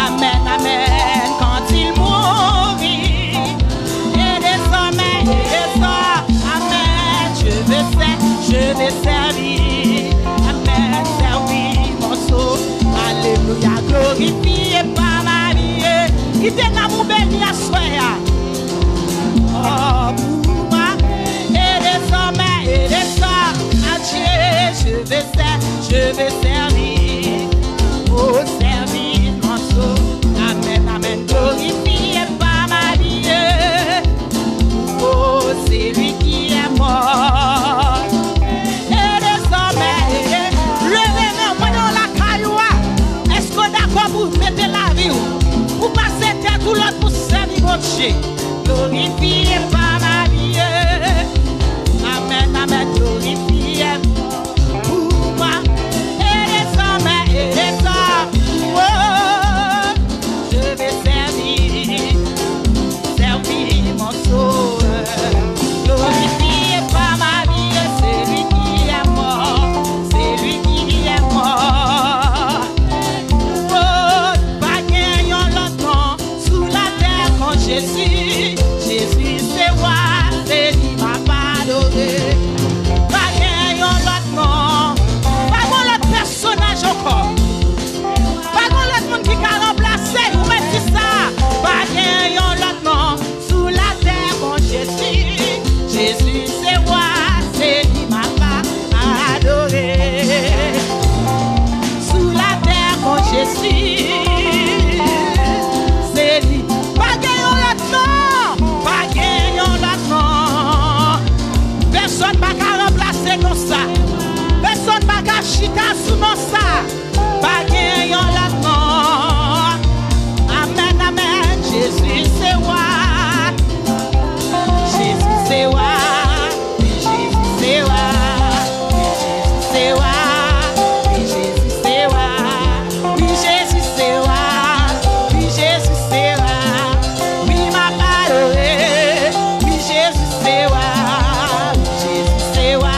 amèn, amèn. Quand il mourit, et désormais, et désormais, amèn. Je vais ser-, je vais servir. Amèn. Sèvi mòso. Alelouya. Glorifye pa Marie. Kite nanm ou beni aswè a. Oh, pour moi, et désormais, et désormais, à Dieu, je vais ser-, je vais servir. Oh, servir mòso. Amèn, amèn. Glorifye pa Marie. Oh, c'est lui qui est mort. Et désormais, leve men w pandan w lakay ou a. Èske w dakò pou w mete lavi w, pou w pase tèt ou lòt pou sèvi Bondye? Glorifie par ma vie. Amen, amen, glorifie pour moi. Et désormais, et désormais, oh, je vais servir, servir mon Sauveur. Glorifie par ma vie celui qui est mort, celui qui est mort. Oh, pa gen yon lòt non sou latè kon Jezi. Jezi se wa, se li m ap adore. Pa gen yon lòt non. Pa gen lòt pèsonaj ankò. Pa gen lòt moun ki ka ranplase l. Ou mèt di sa. Pa gen yon lòt non sou latè kon Jezi. Jezi se wa, se li m ap adore. Sou latè kon Jezi, se li. Pa gen yon lòt non, pa gen yon lòt non. Pèsonn pa ka ranplase non sa. Pèsonn pa ka chita sou non sa. Pa gen yon lòt non. Amèn, amèn. Jezi se wa. Jezi se wa. Wi, Jezi se wa. Wi, Jezi se wa. Wi, Jezi se wa. Wi, Jezi se wa. Wi, Jezi se wa. Wi, m ap adore. Wi, Jezi se wa. Wi, Jezi se wa.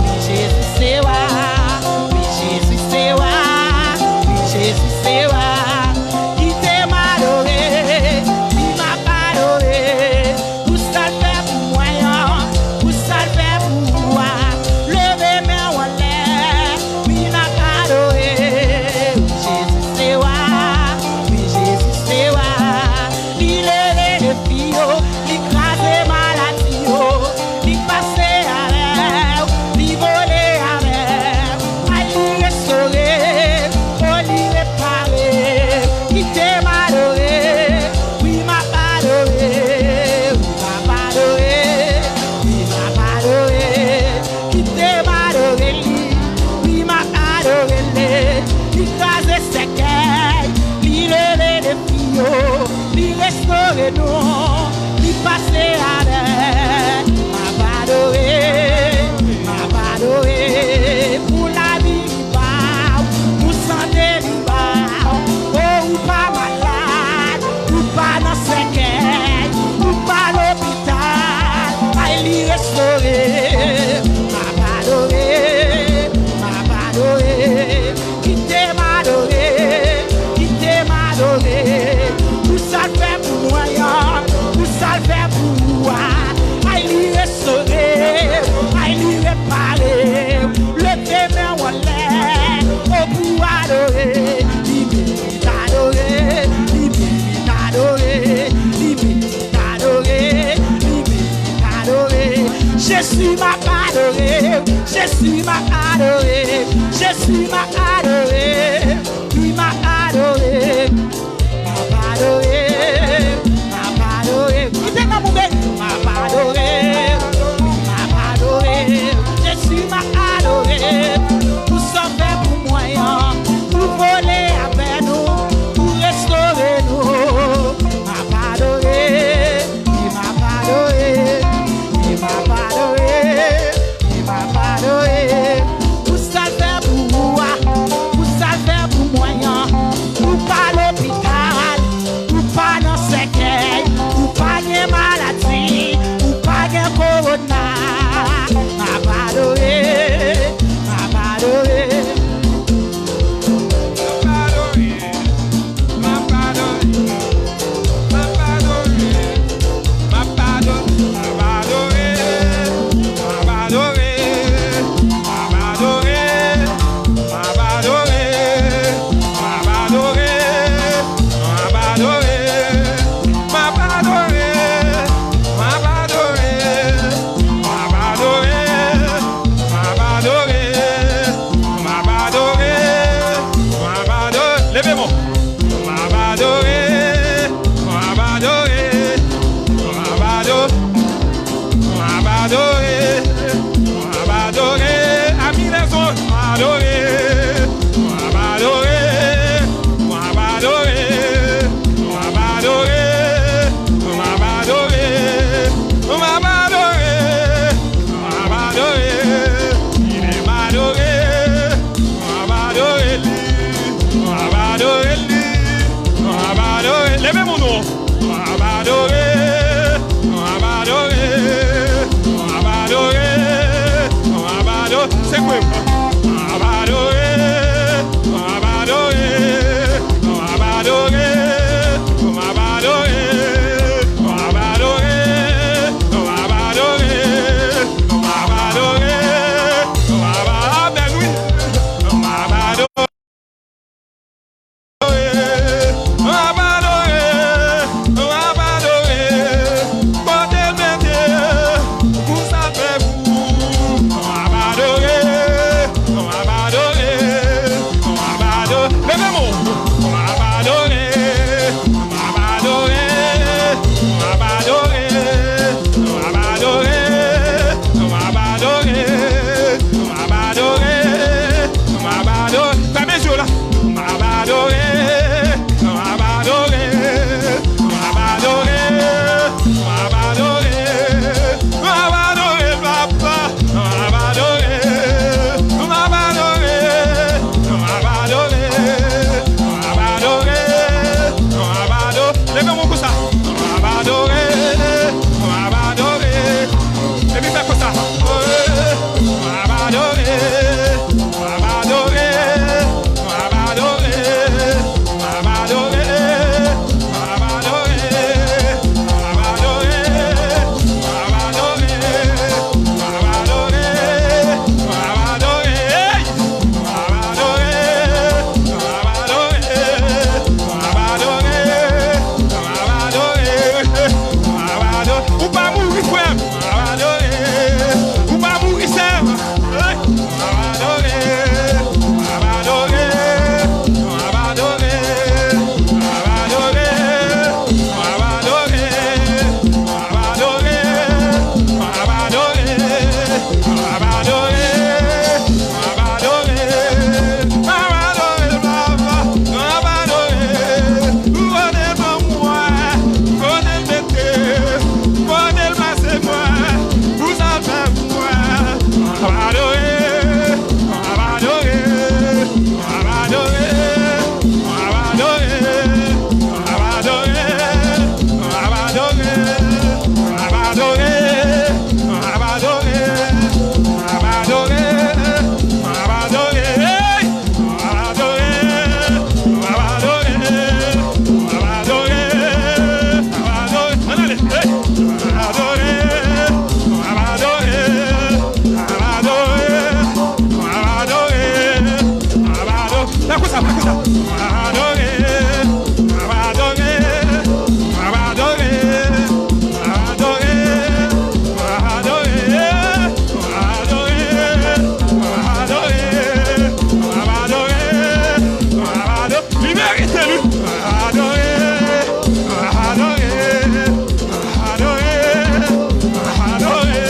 Wi, Jezi se wa. Wi, Jezi se wa. Wi, Jezi se wa. Kite m adore. Wi, m ap adore. Pou sa l fè pou mwen an, pou sa l fè pou ou a. Leve men w anlè, wi, n ap adore. Wi, Jezi se wa, wi, Jezi se wa. Li leve defi yo, li kraze maladi yo, li pase avè w, li vole avè w. Ay, li restore, o, li repare. Kite m adore, wi, m ap adore, wi, m ap adore, wi, m ap adore. Kite m adore li, wi, m ap adore li. Li kraze sèkèy, li leve defi yo, li restore nou, li pase avè. M ap adore, m ap adore. Pou lavi li ba w, pou sante li ba w. O, ou pa malad, ou pa nan sèkèy, ou pa lopital. Ay, li restore. M ap adore, m ap adore. Kite m adore, kite m adore. Pou sa l fè pou mwen an, pou sa l fè pou ou a. Ay, li restore, ay, li repare. Leve men w anlè, o, pou adore. Li merite adore, li merite adore, li merite adore, li merite adore. Jezi, m ap adore, Jezi, m ap adore, Jezi, m ap adore, wi, m ap adore. M ap adore, m ap adore. Kite nanm ou beni. M ap adore, m ap adore. Jezi, m ap adore. Pou sa w fè pou mwen an, ou vole avè nou, ou restore nou. M ap adore, wi, m ap adore, wi, m ap adore, wi, m ap adore. Pou sa l fè pou ou a, pou sa l fè N ap adore, n ap adore, n ap adore, n ap adore. Se kwe. N ap adore, n ap adore, n ap adore, n ap adore, n ap adore, n ap adore, n ap adore, n ap adore. Amèn, wi. N ap adore. N ap adore, n ap adore, kote l mete, pou sa l fè pou ou. N ap adore, n ap adore, n ap adore. Leve men w. N ap adore, n ap adore, n ap adore, n ap adore, n ap adore, n ap adore. M ap adore, fèmen je w la. M ap adore, m ap adore, m ap adore, m ap adore, m ap adore, papa. M ap adore, m ap adore, m ap adore, m ap adore, m ap adore. Leve men w konsa. M ap adore, m ap adore. Epi fè konsa. M ap adore, m ap adore, m ap adore, m ap adore, m ap adore, m ap adore, m ap adore, m ap adore, m ap adore. Hey! M ap adore, m ap adore, m ap adore, m ap adore, m ap adore. Ou pa mouri, frè m. M ap adore, ou pa mouri, sè m. Hey! M ap adore, m ap adore, m ap adore, m ap adore, m ap adore, m ap adore, m ap adore. M ap adore, m ap adore, m ap adore, papa, m ap adore. Kote l pran mwen, kote l mete, kote l plase mwen, pou sa l fè pou mwen. M ap adore, m ap adore. M ap adore, m ap adore, m ap adore, m ap adore, m ap adore, m ap adore, m ap adore, m ap adore, hey! M ap adore, m ap adore, m ap adore, m ap adore, ann ale, hey! M ap adore, m ap adore, m ap adore, m ap adore. Fè konsa, fè konsa. Li merite li. Adore, adore, adore, adore.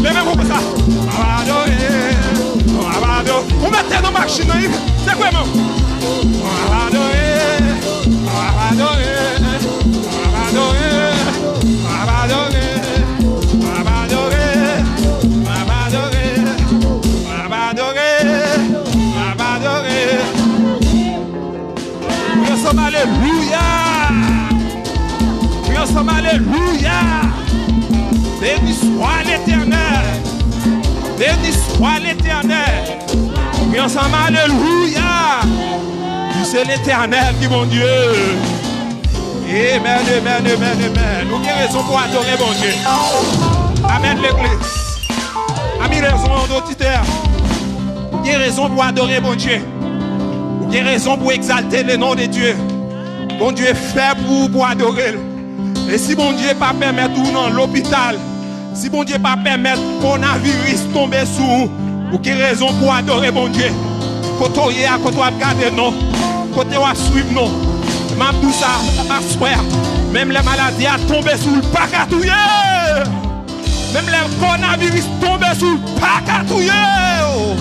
Leve men w konsa. Ou mete nan machin nan, wi. Sekwe men w. M ap adore, m ap adore, m ap adore, m ap adore, m ap adore, m ap adore, m ap adore, m ap adore. Kriye ansanm, alelouya! Kriye ansanm, alelouya! Beni swa Letènèl! Beni swa Letènèl! Kriye ansanm, alelouya! Li se Letènèl ki Bondye. Amèn, amèn, amèn, amèn, amèn. Ou gen rezon pou adore Bondye. Amèn, legliz. Ami rezon, oditè. Ou gen rezon pou adore Bondye. Ou gen rezon pou egzalte le non de Dye. Bondye fè pou ou pou adore l. E si Bondye pa pèmèt ou nan lopital, si Bondye pa pèmèt kowonaviris tonbe sou ou, ou gen rezon pou adore Bondye. Kote w ye a, kote w ap gade non, kote w ap swiv non. M ap di w sa aswè a, menm lè maladi a tonbe sou w, l pa ka touye. Menm lè kowonaviris tonbe sou w, l pa ka touye w.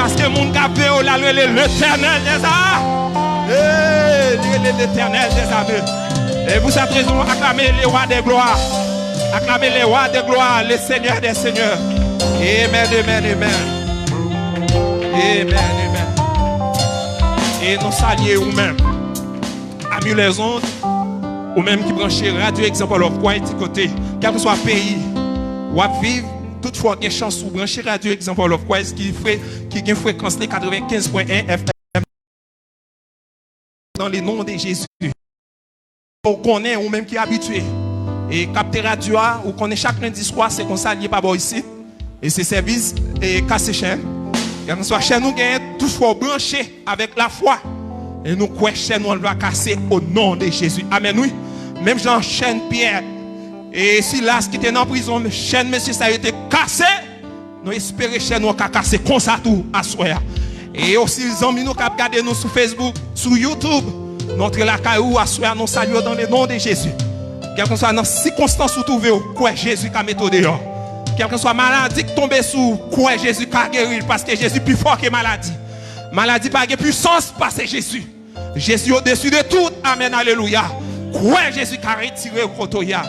Paske moun k ap veye w la, l rele Letènèl dèzame. Hey, li rele Letènèl dèzame. E pou sèt rezon, aklame le wa dè glwa. Aklame le wa dè glwa, le Senyè dè senyè. Amen, amen, amen. Amen, amen. E nou salye ou menm. Ami lèzond, ou menm ki branche Radio Example of Christ, kote, kèlkeswa peyi w ap viv, toutfwa w gen chans ou branche Radio Example of Christ ki, fre, ki gen frekans li katrevenkenz pwen en F M. Dans le nom de Jésus. Ou konnen, ou menm ki abitye e kapte radyo a, ou konnen chak lendi swa, se konsa l ye pa bò isit. E se sèvis e kase chèn. Kèlkeswa chèn ou genyen, toutfwa w branche avèk lafwa. E nou kwè chèn ou an va kase o non de Jezi. Amèn, wi. Menm jan chèn Pyè e Silas ki te nan prizon, chèn mesye sa yo te kase. Nou espere chèn ou an ka kase konsa tou aswè a. E osi zanmi nou k ap gade nou sou Facebook, sou YouTube, nou antre lakay ou aswè a, nou salye w dans le nom de Jésus. Kèlkeswa nan sikonstans ou twouve w, kwè Jezi ka mete w deyò. Kèlkeswa maladi k tonbe sou ou, kwè Jezi ka geri l, paske Jezi pi fò ke maladi. Maladi pa gen pwisans pase Jezi. Jezi odesi de tout. Amèn, alelouya. Kwè Jezi ka retire w kote w ye a.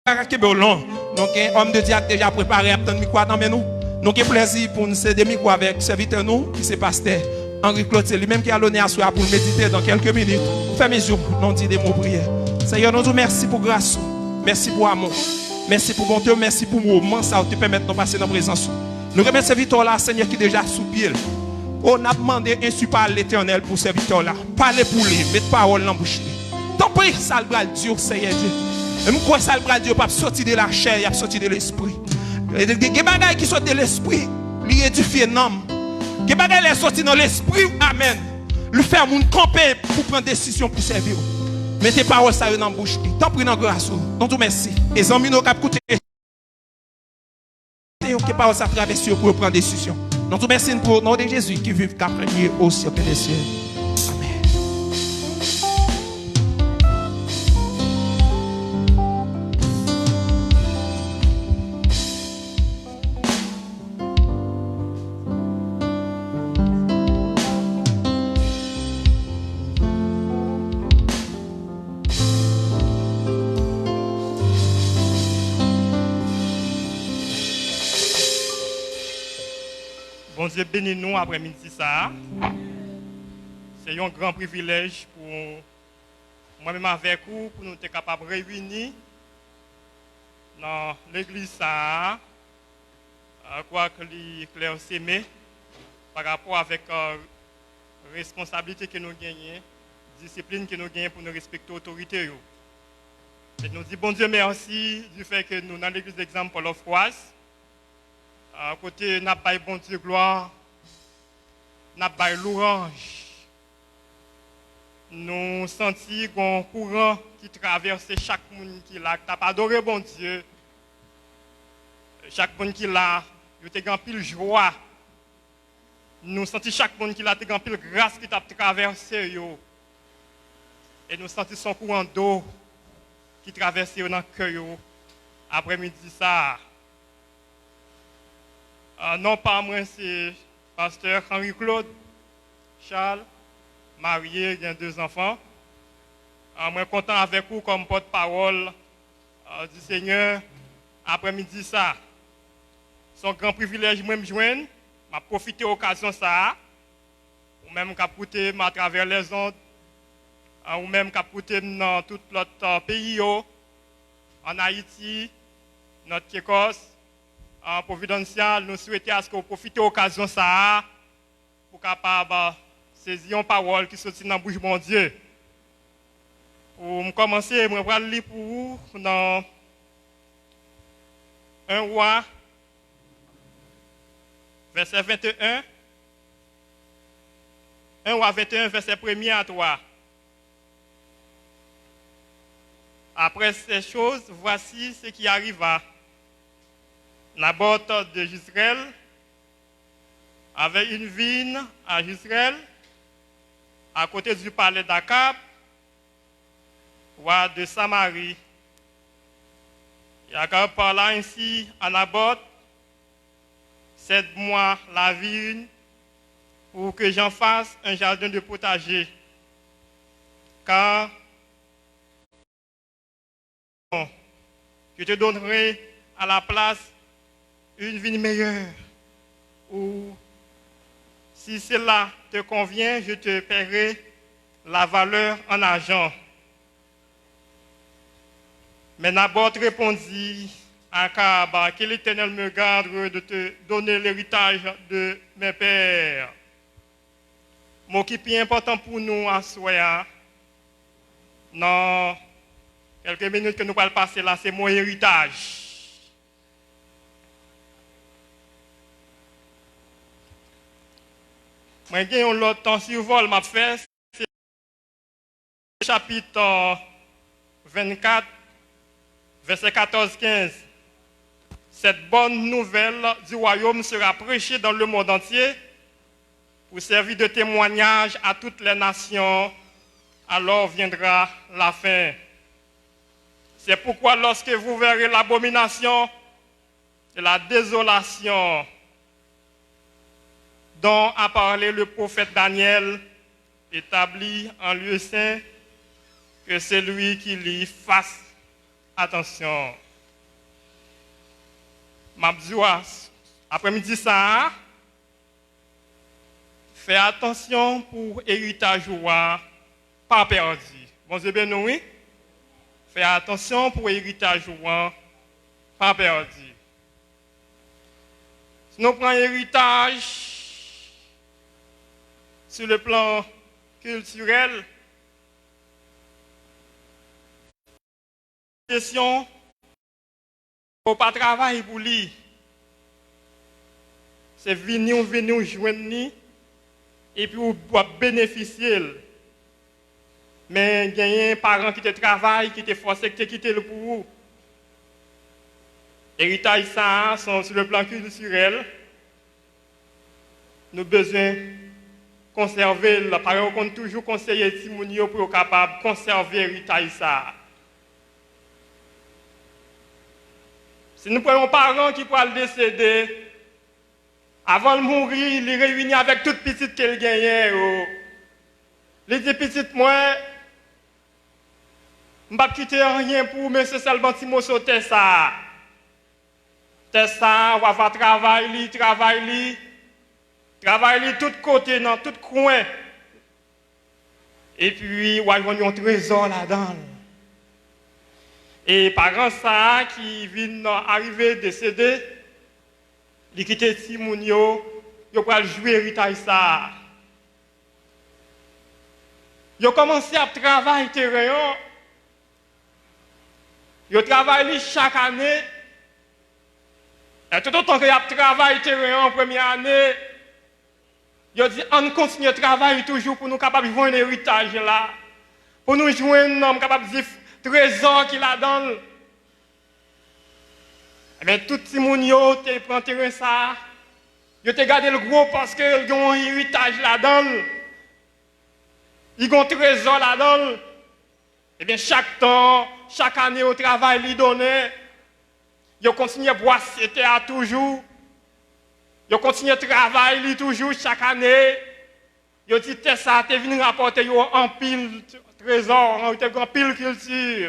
Pa ka kenbe w long. Nou gen òm de Dye a k deja prepare, ap tann mikwo a nan men nou. Nou gen plèzi pou n sede mikwo avèk sèvitè nou, ki se pastè Henri Claude. Se li menm ki a lonè aswè a pou l medite dan kèlke minit. Fèmen je w, nou di de mo priyè. Senyè, nou di w mèsi pou gras ou. Mèsi pou amou w. Mèsi pou bonte w. Mèsi pou moman sa ou te pèmèt nou pase nan prezans ou. Nou remèt sèvitè w la, Senyè, ki deja sou pye l. O, n ap mande ensi pa Letènèl pou sèvitè w la. Pale pou li, met pawòl nan bouch li. Tanpri, sa l pral di w, Senyè Dye. E m kwè sa l pral di w p ap soti de lachè, y ap soti de lespri. E gen, gen bagay ki soti de lespri, li edifye nanm. Gen bagay lè soti nan lespri w, amèn, li fè moun kanpe pou pran desizyon pou sèvi w. Mete pawòl sa yo nan bouch li. Tanpri, nan gras ou. Nou di w mèsi. E zanmi nou k ap koute yo, ke pawòl sa travèse yo pou yo pran desizyon. Nou di w mèsi pou o non de Jezi ki viv, k ap renye o syèk dè syèk. Amèn. Bondye beni nou aprèmidi sa a. Se yon gran privilèj pou mwen menm avèk ou, pou nou te kapab reyini nan legliz sa a, kwak li klèseme pa rapò avèk, e, responsablite ke nou genyen, disiplin ke nou genyen pou nou respekte otorite yo. E nou di Bondye mèsi di fè ke nou nan legliz Example of Christ, e, kote n ap bay Bondye glwa, n ap bay louwanj. Nou santi gon kouran ki travèse chak moun ki la, k t ap adore Bondye. Chak moun ki la, yo te gen anpil jwa. Nou santi chak moun ki la te gen anpil gras ki t ap travèse yo. E nou santi s on kouran do ki travèse yo nan kè yo aprèmidi sa a. A, non pa mwen se Pastè Henri Claude Charles, marye, gen de zanfan. A, mwen kontan avèk ou kòm pòtpawòl, a, di Senyè aprèmidi sa. S on gran privilèj mwen m jwenn. M ap pwofite okazyon sa a. Ou menm k ap koute m atravè lèzond, a, ou menm k ap koute m nan tout lòt, a, peyi yo, ann Ayiti, Nòt Kekòs, a, Providencial, nou swete aske w pwofite okazyon sa a pou w kapab, a, sezi yon pawòl ki soti nan bouch Bondye. Pou m kòmanse, mwen pral li pou ou nan en Wa, vèsè venteyen, en Wa venteyen, vèsè premye a twa. Après ces choses, voici ce qui arriva. Naboth de Jizrèl avait une vigne à Jizrèl, à côté du palais d'Akab, roi de Samarie. Et Akab parla ainsi à Naboth, Cède-moi la vigne pour que j'en fasse un jardin de potager. Car je te donnerai à la place une vigne meilleure, ou si cela te convient, je te paierai la valeur en argent. Mais Naboth répondit à Akab, que l'Éternel me garde de te donner l'héritage de mes pères. Mo ki pi enpòtan pou nou aswè a, nan kèlke minit ke nou pral pase la, se mo eritaj. Mwen gen yon lòt tan sivòl m ap fè, se chapit, euh, vingt-quatre, verset quatorze quinze. Cette bonne nouvelle du royaume sera prêchée dans le monde entier pour servir de témoignage à toutes les nations. Alors viendra la fin. C'est pourquoi lorsque vous verrez l'abomination et la désolation dont a parlé le prophète Daniel, établie en lieu saint, que celui qui lit fasse attention. M ap di w, aprèmidi sa a, fè atansyon pou eritaj ou a pa pèdi. Bondye beni w, wi. Fè atansyon pou eritaj ou a pa pèdi. Si nou pran eritaj sur le plan culturel, kesyon, ou pa travay pou li. Se vini w vini w jwenn li, epi w ap benefisye l. Men genyen paran ki te travay, ki te fòse, ki te kite l pou ou. Eritaj sa a, se yon, sur le plan culturel, nou bezwen konsève l. Paran yo konn toujou konseye timoun yo pou yo kapab konsève eritaj sa a. Si nou pran yon paran ki pral desede, avan l mouri, li reyini avèk tout pitit ke l genyen yo. Li di, "Pitit mwen, m p ap kite anyen pou ou, men se sèlman ti moso tè sa a. Tè sa a, w a va travay li, travay li, travay li tout kote, nan tout kwen. Epi, w a jwenn yon trezò ladan l." E paran sa a ki vin arive desede, li kite timoun yo, yo pral jwi eritaj sa a. Yo kòmanse ap travay teren an. Yo travay li chak ane. E toutotan ke y ap travay teren an premye ane, yo di, "Ann kontinye travay toujou pou nou kapab jwenn eritaj la, pou nou jwenn, m kapab di, trezò ki ladan l." Ebyen, tout timoun yo te pran teren sa a, yo te gade l gwo paske l gen yon eritaj ladan l, li gen yon trezò ladan l. Ebyen, chak tan, chak ane yo travay li donnen, yo kontinye bwase tè a toujou, yo kontinye travay li toujou chak ane. Yo di tè sa a te vin rapòte yo anpil trezò, yo te gen anpil kilti.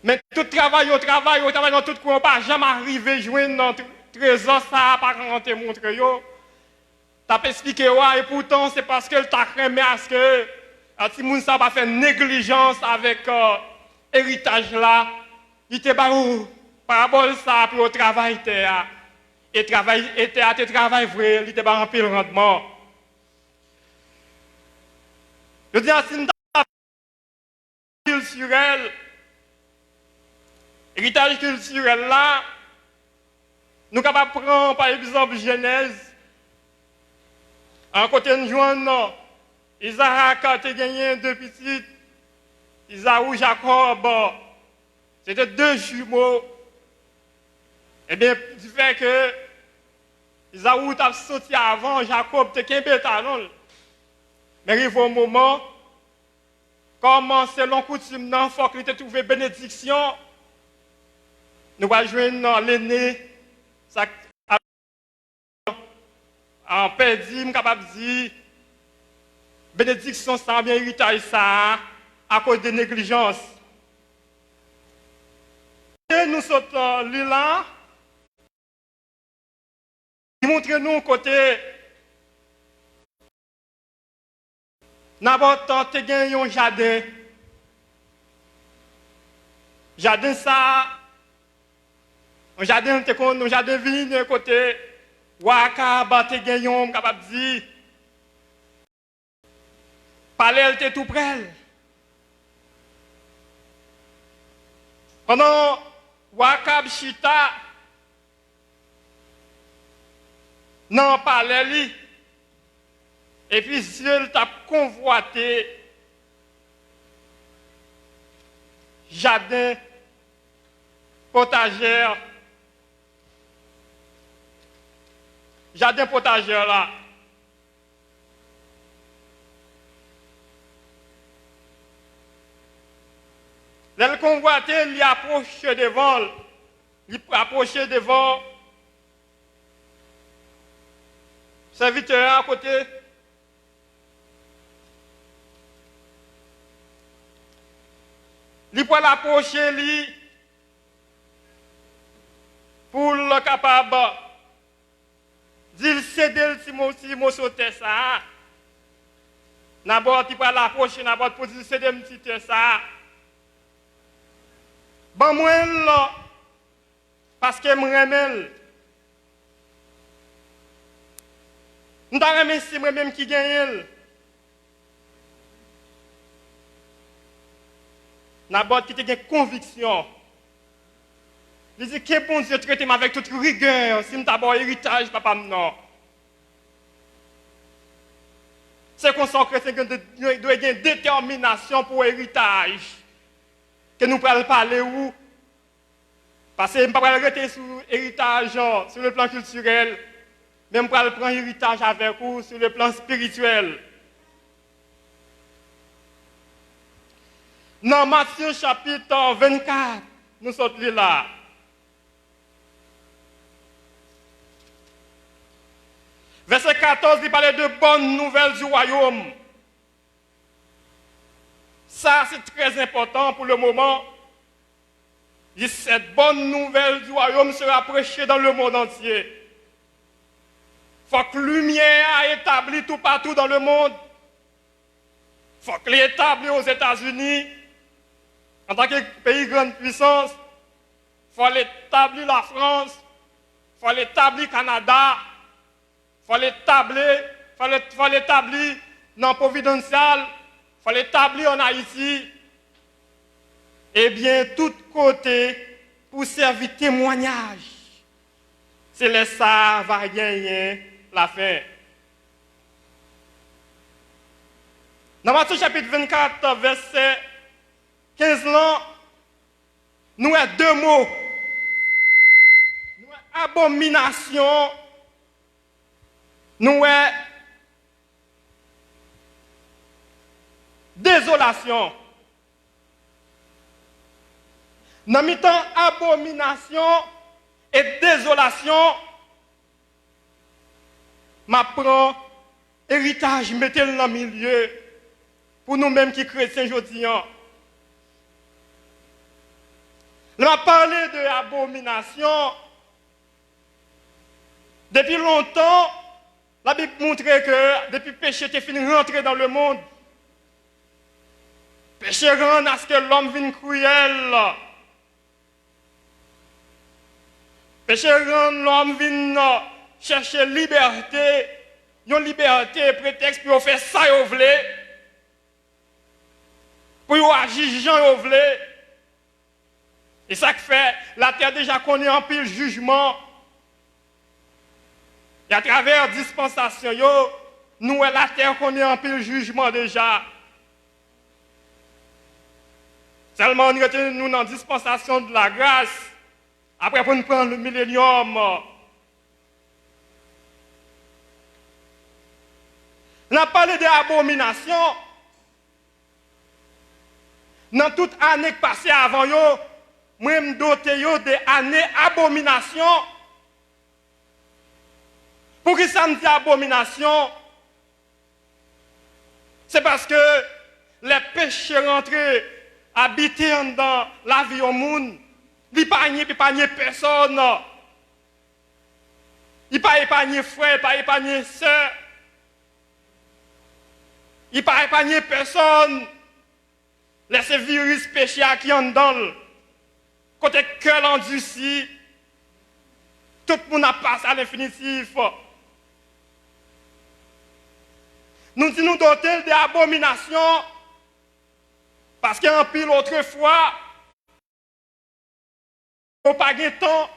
Men tout travay yo travay, yo travay nan tout kwen, yo pa janm arive jwenn nan tre-, trezò sa a paran an te montre yo, t ap esplike yo a, epoutan se paske l ta renmen aske, a, timoun sa a pa fè neglijans avèk, a, eritaj la. Li te ba yo parabòl sa a pou yo travay tè a. E travay, e tè a te travay vre, li te bay anpil randman. Jodi a, si n ta kiltirèl, eritaj kiltirèl la, nou kapab pran, pa egzanp, Jenèz, an kote n jwenn Izarak te genyen de pitit, Izaou, Jakòb. Se te de jimo. Ebyen, difè ke Izaou t ap soti avan, Jakòb te kenbe talon l. Men rive yon moman, kòm selon koutim nan, fòk li te twouve benediksyon, nou pral jwenn lene, sa k ap, an pèdi, m kapab di, benediksyon sa a, oubyen eritaj sa a, akoz de neglijans. E nou sot, euh, li la, li montre nou kote Nabòt te gen yon jaden. Jaden sa a, yon jaden te konn, yon jaden vin kote wa Akab te gen yon, m kapab di, palè l te tou prè l. Pandan wa Akab chita nan palè li, epi zye l t ap konvwate jaden potajè, jaden potajè la. Lè l konvwate, li apwoche devan l. Li apwoche devan sèvitè a kote li pral apwoche li pou l kapab di l sede l ti mo-, ti moso tè sa a. Nabòt, li pral apwoche Nabòt pou di l sede m ti tè sa a. Ban mwen l, paske m renmen l. M ta renmen se mwen menm ki genyen l. Nabòt ki te gen konviksyon. Li di, ke Bondye trete m avèk tout rigè si m ta ba w eritaj papa m nan. Se konsa yon kretyen gen de-, dwe gen detèminasyon pou eritaj ke nou pral pale ou. Paske m pa pral rete sou eritaj, euh, sou le plan kiltirèl, men m pral pran eritaj avèk ou sou le plan espirityèl. Nan Matye chapit vennkat, nou sot li la. Vèsè katòz, li pale de bonne nouvelle du royaume. Sa, se trè enpòtan pou le moman. Li, cette bonne nouvelle du royaume sera prêchée dans le monde entier. Fòk limyè a etabli toupatou dans le monde. Fòk li etabli Ozetazini, antanke peyi grann pwisans. Fò l etabli Lafrans. Fò l etabli Kanada. Fò l etabli, fò l, fò l etabli nan Providencial. Fò l etabli ann Ayiti. Ebyen, tout kote pou sèvi temwanyaj. Se lè sa a va genyen lafen. Nan Matye chapit vennkat, vèsè kenz lan, nou wè de mo. Nou wè abominasyon, nou wè dezolasyon. Nan mitan abominasyon e dezolasyon, m ap pran eritaj, mete l nan milye pou nou menm ki kretyen jodi an. Lè m ap pale de abominasyon, depi lontan, Labib montre ke depi peche te fin rantre dans le monde, peche rann aske lòm vin kriyèl. Peche rann lòm vin, euh, chèche libète, yon libète, pretèks pou yo fè sa yo vle, pou yo aji jan yo vle. E sa k fè latè deja konnen anpil jijman. E atravè dispansasyon yo, nou wè latè konnen anpil jijman deja. Sèlman ann rete nou nan dispensation de la grâce, apre pou n pran milenyòm. N ap pale de abominasyon. Nan tout ane k pase avan yo, mwen m dote yo de ane abominasyon. Poukisa m di abominasyon? Se paske lè peche rantre, abite anndan lavi yon moun, li pa nye, li pa nye pèsòn. Li pa epanye frè, li pa epanye sè. Li pa epanye pèsòn. Lè se viris peche a ki anndan l, kote kè l andisi, tout moun ap pase a lenfinitif. Nou di nou dote l de abominasyon, paske anpil otrefwa, yo pa gen tan.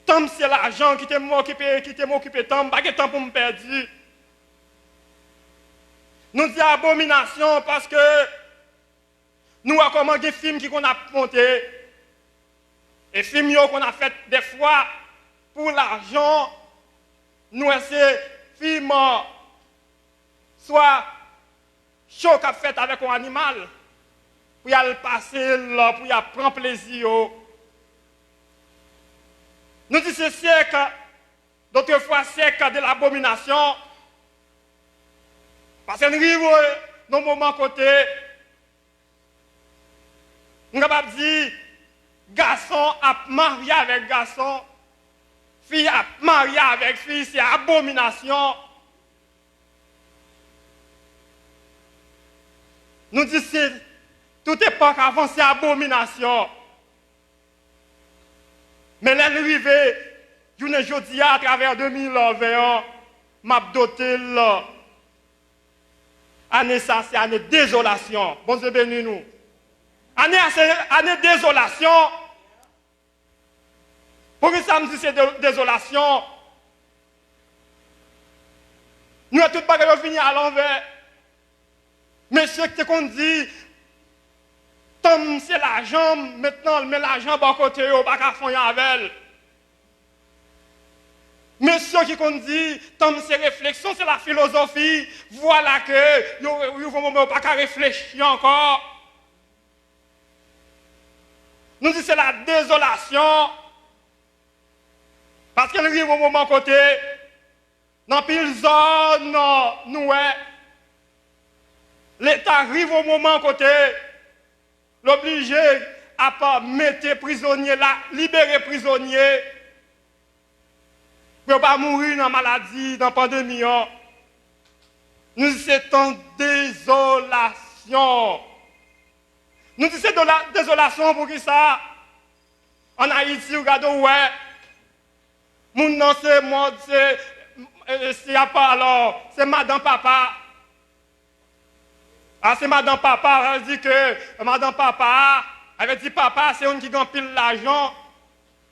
Tan m se lajan ki te m okipe, ki te m okipe tan m, pa gen tan pou m pèdi. Nou di abominasyon paske nou wè kòman gen fim ki konn ap monte. E fim yo konn ap fèt dèfwa pou lajan. Nou wè se fim, swa cho k ap fèt avèk yon animal pou y al pase l, pou y al pran plezi yo. Nou di se syèk, dotrefwa syèk de labominasyon, paske n rive nan moman kote m kapab di gason ap marye avèk gason, fi ap marye avèk fi, se abominasyon. Nou di se tout epòk avan se abominasyon. Men lè n rive jounen jodi a, atravè de mil ven an, m ap dote l. Ane sa se ane dezolasyon. Bondye beni nou. Ane a se ane dezolasyon. Poukisa m di se de, dezolasyon? Nou wè tout bagay yo vini alanvè. Mesye ki te konn di, tan m se lajan m, mentnan l men lajan bò kote yo, pa ka fè anyen avè l. Mesye ki konn di, tan m se refleksyon, se la filozofi, vwala ke yo rive yon moman yo pa ka reflechi ankò. Nou di se la dezolasyon, paske n rive yon moman kote, nan anpil zòn, nou wè, Leta rive yon moman kote l oblije ap mete prizonye la, libere prizonye, pou yo pa mouri nan maladi, nan pandemi an. Nou di se tan dezolasyon. Nou di se dola-, dezolasyon poukisa? Ann Ayiti, ou gade ou wè, moun nan se mòd, se, e, se apa alò, se madan papa. A, se madan papa, sa vle di ke madan papa a, sa vle di papa se youn ki gen anpil lajan.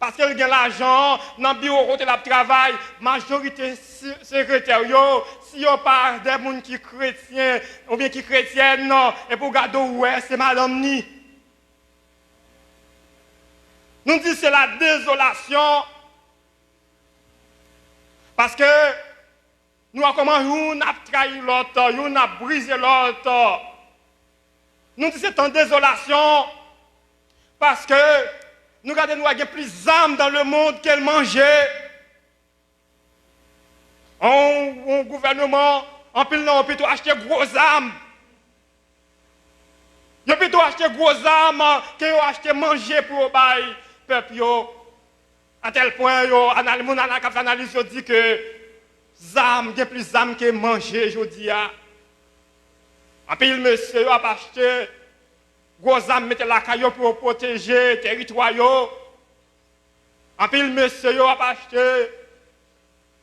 Paske l gen lajan an, nan biwo kote l ap travay, majorite se-, sekretè yo, si yo pa de moun ki kretyen, oubyen ki kretyèn, epi w gade w wè, se madanm ni. Nou di se la dezolasyon, paske nou wè kòman youn ap trayi lòt, youn ap brize lòt. Nou di se tan dezolasyon, paske nou gade nou wè gen plis zam dans le monde ke manje. On, on gouvènman, anpil nan yo pito achte gwo zam. Yo pito achte gwo zam ke yo achte manje pou yo bay pèp yo. Atèl pwen yo, anal-, moun anal-, k ap fè analiz yo di ke zam, gen plis zam ke manje jodi a. Anpil mesye yo ap achte gwo zam mete lakay yo pou yo pwoteje tèritwa yo. Anpil mesye yo ap achte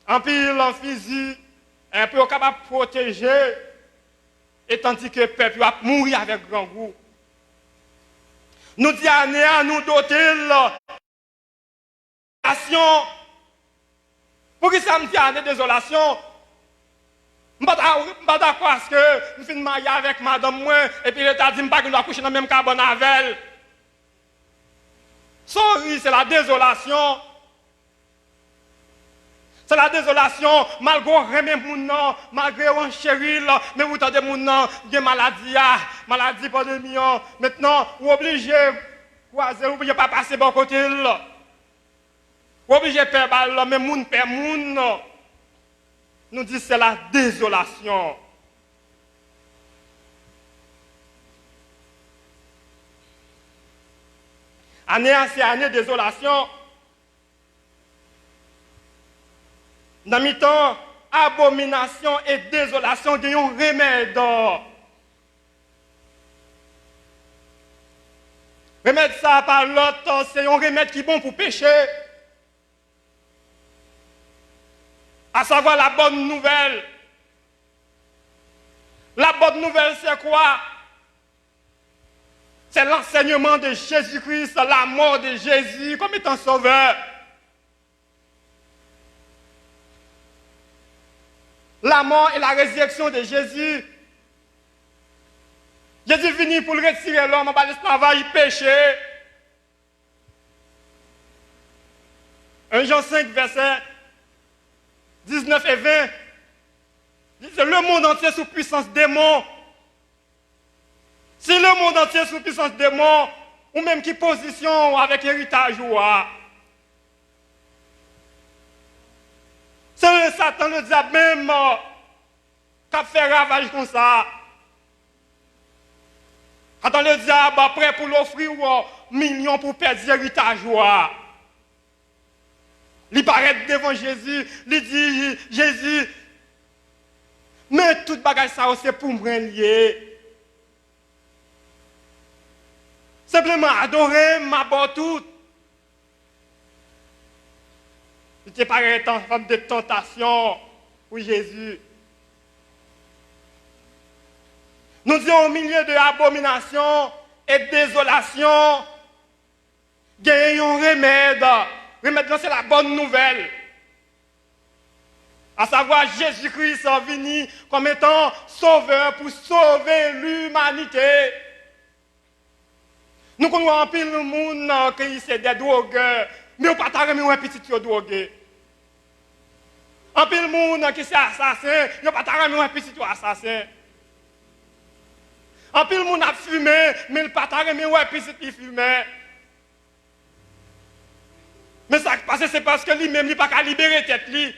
anpil fizi, e, pou yo kapab pwoteje, e tandike pèp yo ap mouri avèk grangou. Nou di ane a, nou dote l. Poukisa m di ane dezolasyon? M pa ta, m pa dakò aske m fin marye avèk madanm mwen, epi Leta di m pa gen dwa kouche nan menm kabann avè l. Sorry, se la dezolasyon. Se la dezolasyon, malgre w renmen moun nan, malgre w ancheri l, men ou tande moun nan gen maladi a, maladi pandemi an. Mentnan, ou oblije kwaze, ou oblije pa pase bò kote l. Pou oblije pè bal, men moun pè moun, nou di se la dezolasyon. Ane a se ane dezolasyon. Nan mitan abominasyon e dezolasyon, gen yon remèd. Remèd sa a pa lòt, se yon remèd ki bon pou peche. À savoir la bonne nouvelle. La bonne nouvelle, c'est quoi? C'est l'enseignement de Jésus-Christ, la mort de Jésus comme étant sauveur. La mort et la résurrection de Jésus. Jezi vini pou l retire lòm anba lesklavaj peche. En Jan senk, vèsè diznèf e ven, li di, lemonn antye sou pwisans demon. Si lemonn antye sou pwisans demon, ou menm ki pozisyon w avèk eritaj ou a? Se Satan, ledyab menm, k ap fè ravaj konsa. Atan ledyab prè pou l ofri w milyon pou w pèdi eritaj ou a. Li parèt devan Jezi, li di, Jezi, men tout bagay sa yo se pou mwen l ye. Senpleman adore m, m a ba w tout. Li te parèt an fòm de tantasyon pou Jezi. Nou di, o milye de abominasyon e dezolasyon, genyen yon remèd. Remèd lan se la bòn nouvèl. A savwa, Jezi Kris vini kòm etan sovè pou sove limanite. Nou konn wè anpil moun, euh, ki se de dwogè, men yo pa ta renmen wè pitit yo dwoge. Anpil moun ki se asasen, yo pa ta renmen wè pitit yo asasen. Anpil moun ap fimen, men l pa ta renmen wè pitit li fimen. Men sa k pase, se paske li menm, li pa ka libere tèt li.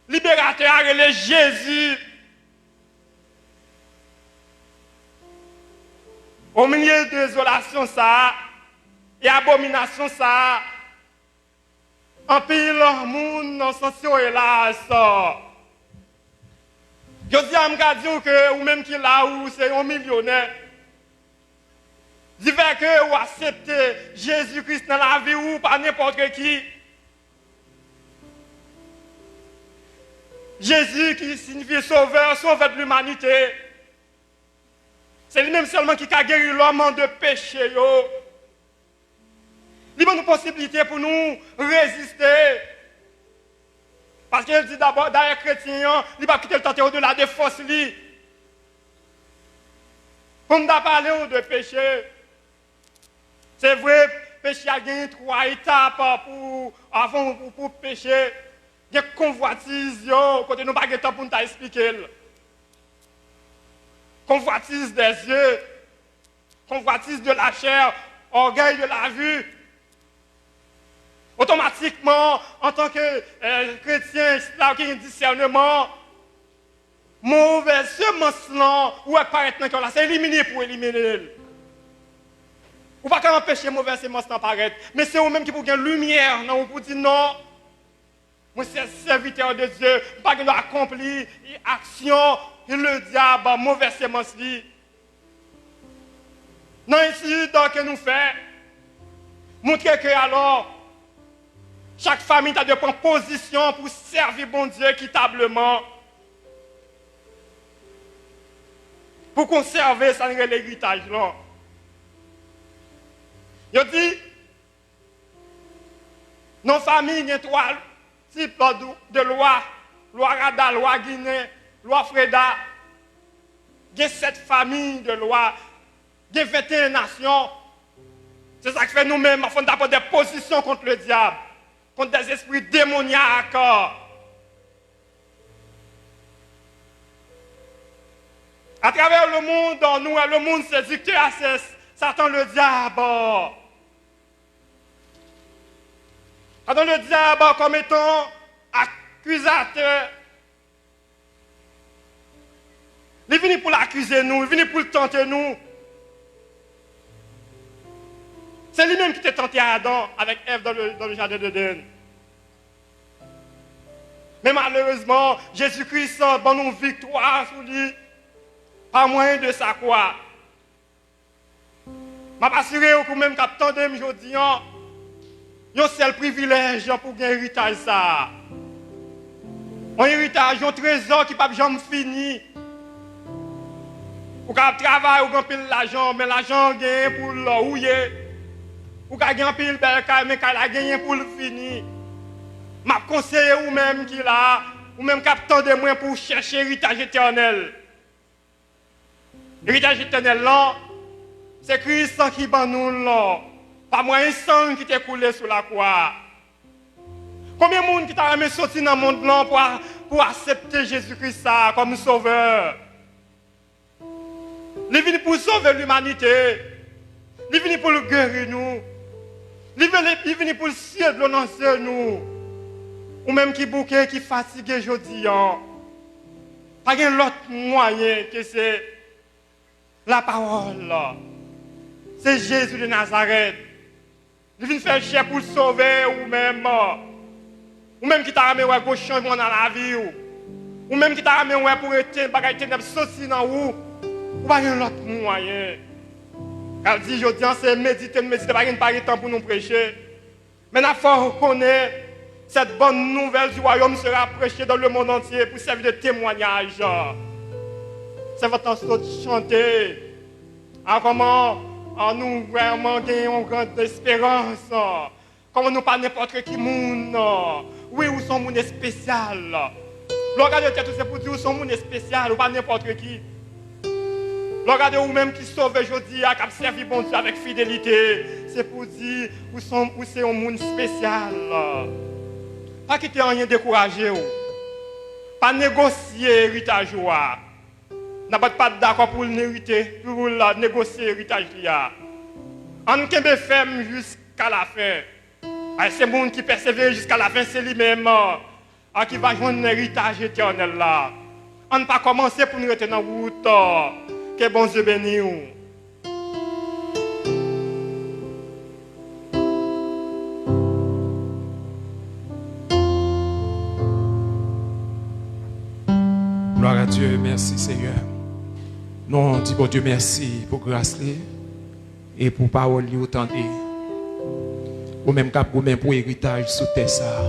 Liberatè a rele Jezi. O milye de dezolasyon sa a e abominasyon sa a, anpil moun santi yo elas. Jodi a, m ka di w ke ou menm ki la, ou se yon milyonè. Divè ke ou aksepte Jezi Kris nan lavi ou pa nenpòt ki. Jezi ki siyifi sovè, sovè de limanite. Se li menm sèlman ki ka geri lòm de peche yo. Li ban nou posiblite pou nou reziste. Paske l di dabò, dayè kretyen an, li p ap kite l tante odela de fòs li. Pou m ta pale w de peche, se vre, peche a gen twa etap pou, avan ou, pou peche. Gen konvwatiz yo, kote nou pa gen tan pou n ta esplike l. Konvwatiz dè zye, konvwatiz de la chè, ògèy de la vi. Otomatikman, antanke, eh, kretyen, esklav ki gen disèneman, movè semans lan, ou wè k parèt nan kè w la, se elimine pou w elimine l. Ou pa ka anpeche movè semans lan parèt, men se ou menm ki pou gen limyè nan ou pou di non. Mwen se sèvitè de Dye, m pa gen dwa akonpli aksyon ledyab, movè semans li. Nan etid ke nou fè, montre ke alò, chak fanmi ta dwe pran pozisyon pou sèvi Bondye ekitableman, pou konsève sa n rele eritaj lan. Yo di, nan fanmi gen twa tip de lwa, lwa Rada, lwa Ginen, lwa Freda. Gen sèt fanmi de lwa, gen venteyen nasyon. Se sa k fè nou menm, fò n ta pran de pozisyon kont ledyab, kont dèzespri demonyak. Atravè lemonn, nou wè lemonn sedikte a, se Satan ledyab. Adan le dyab kòm etan akizatè, li vini pou l akize nou, li vini pou l tante nou. Se li menm ki te tante Adan avèk Èv dans le, dans le jardin d'Éden. Men malerezman, Jezi Kris ban nou viktwa sou li pa mwayen de sa kwa. M ap asire w ke w menm k ap tande m jodi an, yon sèl privilèj pou w gen eritaj sa a. Yon eritaj, yon trezò ki p ap janm fini. Ou ka ap travay, ou gen anpil lajan, men lajan an genyen pou l wouye. Ou ka gen anpil bèl kay, men kay la genyen pou l fini. M ap konseye ou menm ki la, ou menm k ap tande mwen, pou w chèche eritaj etènèl. Eritaj etènèl lan, se Kris ki ban nou l, pa mwayen san ki te koule sou lakwa a. Konbyen moun ki ta renmen soti nan mond lan pou a, pou aksepte Jezi Kris sa a kòm sovè? Li vini pou sove limanite. Li vini pou l geri nou. Li vini, li vini pou l siye dlo nan zye nou. Ou menm ki bouke, ki fatige jodi an, pa gen lòt mwayen ke se lapawòl. Se Jezi de Nazarèt. Li vin fè chè pou l sove ou menm. Ou menm ki ta renmen wè gwo chanjman nan lavi w. Ou menm ki ta renmen wè pou rete bagay tenèb soti nan ou. Ou pa gen lòt mwayen. K ap di jodi an se medite n medite, pa gen, pa gen tan pou nou preche. Men n ap fè w konnen, cette bonne nouvelle du royaume sera prêchée dans le monde entier pou sèvi de temwanyaj. Sèvant lan sot chante. A, kòman, a, nou vrèman gen yon gran esperans. Kòman nou pa nenpòt ki moun. Wi, ou se yon moun espesyal. Lè w gade tèt ou, se pou di ou se yon moun espesyal, ou pa nenpòt ki. Lè w gade ou menm ki sove jodi a, k ap sèvi Bondye avèk fidelite, se pou di ou se yon, ou se yon moun espesyal. Pa kite anyen dekouraje w. Pa negosye eritaj ou a. Nabòt pa t dakò pou l nerite, pou l negosye eritaj li a. Ann kenbe fèm jiska lafen. Paske se moun ki pèsevere jiska lafen, se li menm, a, ki va jwenn eritaj etènèl la. Ann pa kòmanse pou n rete nan wout. Ke Bondye beni w. Glwa a Dye, mèsi Seyè. Nou di Bondye mèsi pou gras li e pou pawòl li ou tande. Ou menm k ap goumen pou eritaj sou tè sa a.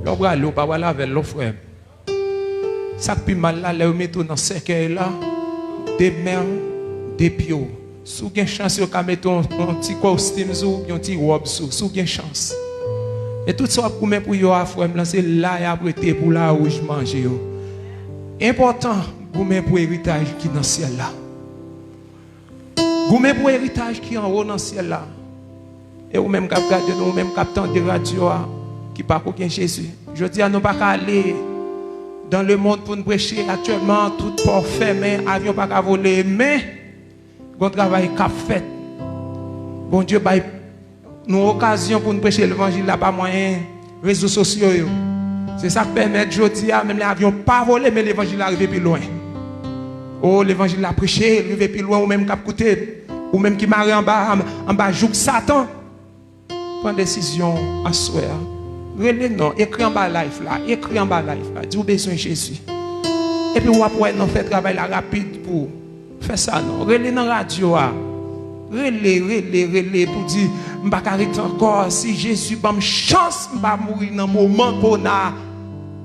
Lè w prale, ou pa prale avè l non, frè m. Sa k pi mal la, lè yo mete w nan sèkèy la, de men w, de pye w. Si w gen chans, yo ka mete yon, yon ti kostim sou w, yon ti wòb sou w, si w gen chans. Men tout sa w ap goumen pou yo a, frè m lan, se la y ap rete pou lawouj manje yo. Enpòtan, goumen pou eritaj ki nan syèl la. Goumen pou eritaj ki anwo nan syèl la. E ou menm k ap gade nou, ou menm k ap tande radyo a, ki pako gen Jezi. Jodi a, nou pa ka ale dans le monde pou n preche. Aktyèlman, tout pò fèmen, avyon pa ka vole. Men, gon travay k ap fèt. Bondye bay nou okazyon pou n preche levanjil la pa mwayen rezo sosyo yo. Se sa k pèmèt jodi a, menm lè avyon pa vole, men levanjil la rive pi lwen. O, levanjil la preche, l rive pi lwen, ou menm k ap koute, ou menm ki mare anba, anba jouk Satan. Pran desizyon aswè a. Rele non, ekri anba live la, ekri anba live la, di w bezwen Jezi. Epi w ap wè non fè travay la rapid pou ou. Fè sa non. Rele nan radyo a. Rele, rele, rele pou di, "M pa ka ret ankò. Si Jezi ban m chans, m pa mouri nan moman kona."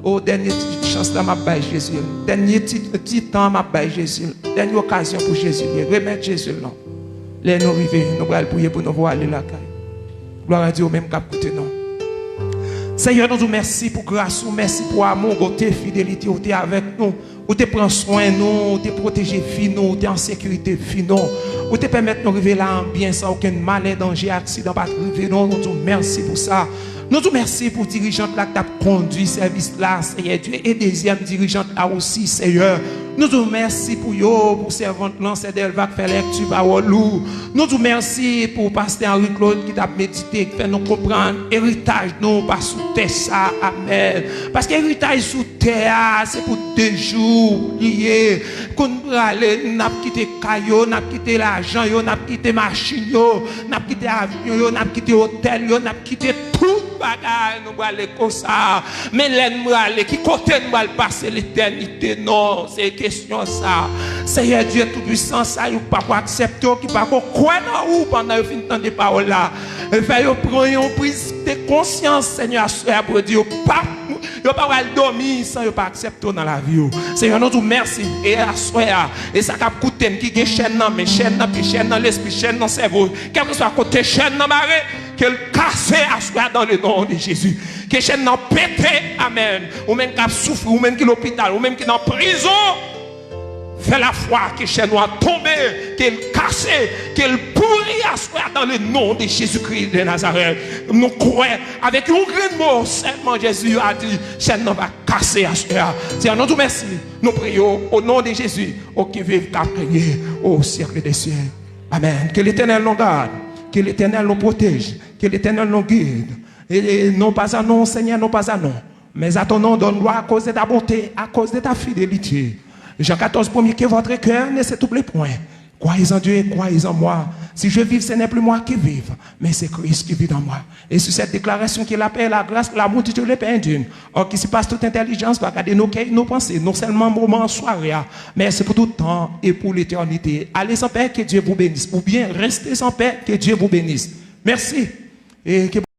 O, dènye ti chans la m ap bay Jezi l. Dènye ti, ti tan m ap bay Jezi l. Dènye okazyon pou Jezi l ye. Remèt Jezi l non. Lè nou rive, nou pral priye pou nou pou ale lakay. Glwa a Dye, ou menm k ap koute nou. Seyè, nou di w mèsi pou gras ou, mèsi pou amou, bonte, fidelite ou te avèk nou. Ou te pran swen nou, ou te pwoteje vi nou, ou te an sekirite vi nou. Ou te pèmèt nou rive la an byen, san okenn malè, danje, aksidan pa t rive nou. Nou di w mèsi pou sa. Nou di w mèsi pou dirijant la k t ap kondui sèvis la, Seyè Dye, e dezyèm dirijant la osi, Seyè. Nou di w mèsi pou yo, pou sèvant lan, sè Delva k fè lèkti pawòl ou. Nou di w mèsi pou pastè Henri Claude ki t ap medite, ki fè nou konprann eritaj nou pa sou tè sa. Amèn. Paske eritaj sou tè a, se pou de jou li ye. Kou n prale, n ap kite kay yo, n ap kite lajan yo, n ap kite machin yo, n ap kite avyon yo, n ap kite otèl yo, n ap kite tout bagay, nou prale konsa. Men lè n prale, ki kote n pral pase letènite? Non, se kesyon sa. Seyè Dye Toupisan, sa yo pa ko aksepte w, ki pa ko kwè nan ou pandan yo fin tande pawòl la, e fè yo pran yon priz de konsyans, Senyè, aswè a, pou yo di yo pa, yo pa pral dòmi san yo pa aksepte w nan lavi yo. Senyè, nou di w mèsi. E aswè a, e sa k ap koute m, ki gen chèn nan men, chèn nan pye, chèn nan lespri, chèn nan sèvo, kèlkeswa kote chèn nan mare, ke l kase aswè a dans le nom de Jésus. Ke chèn nan pete, amèn. Ou menm k ap soufri, ou menm ki lopital, ou menm ki nan prizon, fè lafwa ke chèn ou an tonbe, ke l kase, ke l pouri aswè a dans le nom de Jésus-Christ de Nazareth. Nou kwè, avèk yon grenn mo sèlman, Jezi a di, chèn nan va kase aswè a. Se an non di w mèsi, nou priye w, o non de Jezi, o ki viv, k ap renye o syèk dè syèk. Amèn. Ke Letènèl nou gad, ke Letènèl nou pwotèj, ke Letènèl nou gid. Et non pas à nous, Seigneur, non pas à nous, mais à ton nom, donne gloire à cause de ta bonté, à cause de ta fidélité. Jean quatorze premier, que votre cœur ne se trouble point. Croyez en Dieu et croyez en moi. Si je vis, ce n'est plus moi qui vis, mais c'est Christ qui vit en moi. Et sur cette déclaration, que la paix, la grâce, l'amour de Dieu le Père, oh, qui surpasse toute intelligence, va garder nos cœurs, nos pensées, non seulement moment, soirée, ah, mais c'est pour tout temps et pour l'éternité. Allez en paix, que Dieu vous bénisse. Ou bien restez en paix, que Dieu vous bénisse. Merci. Et que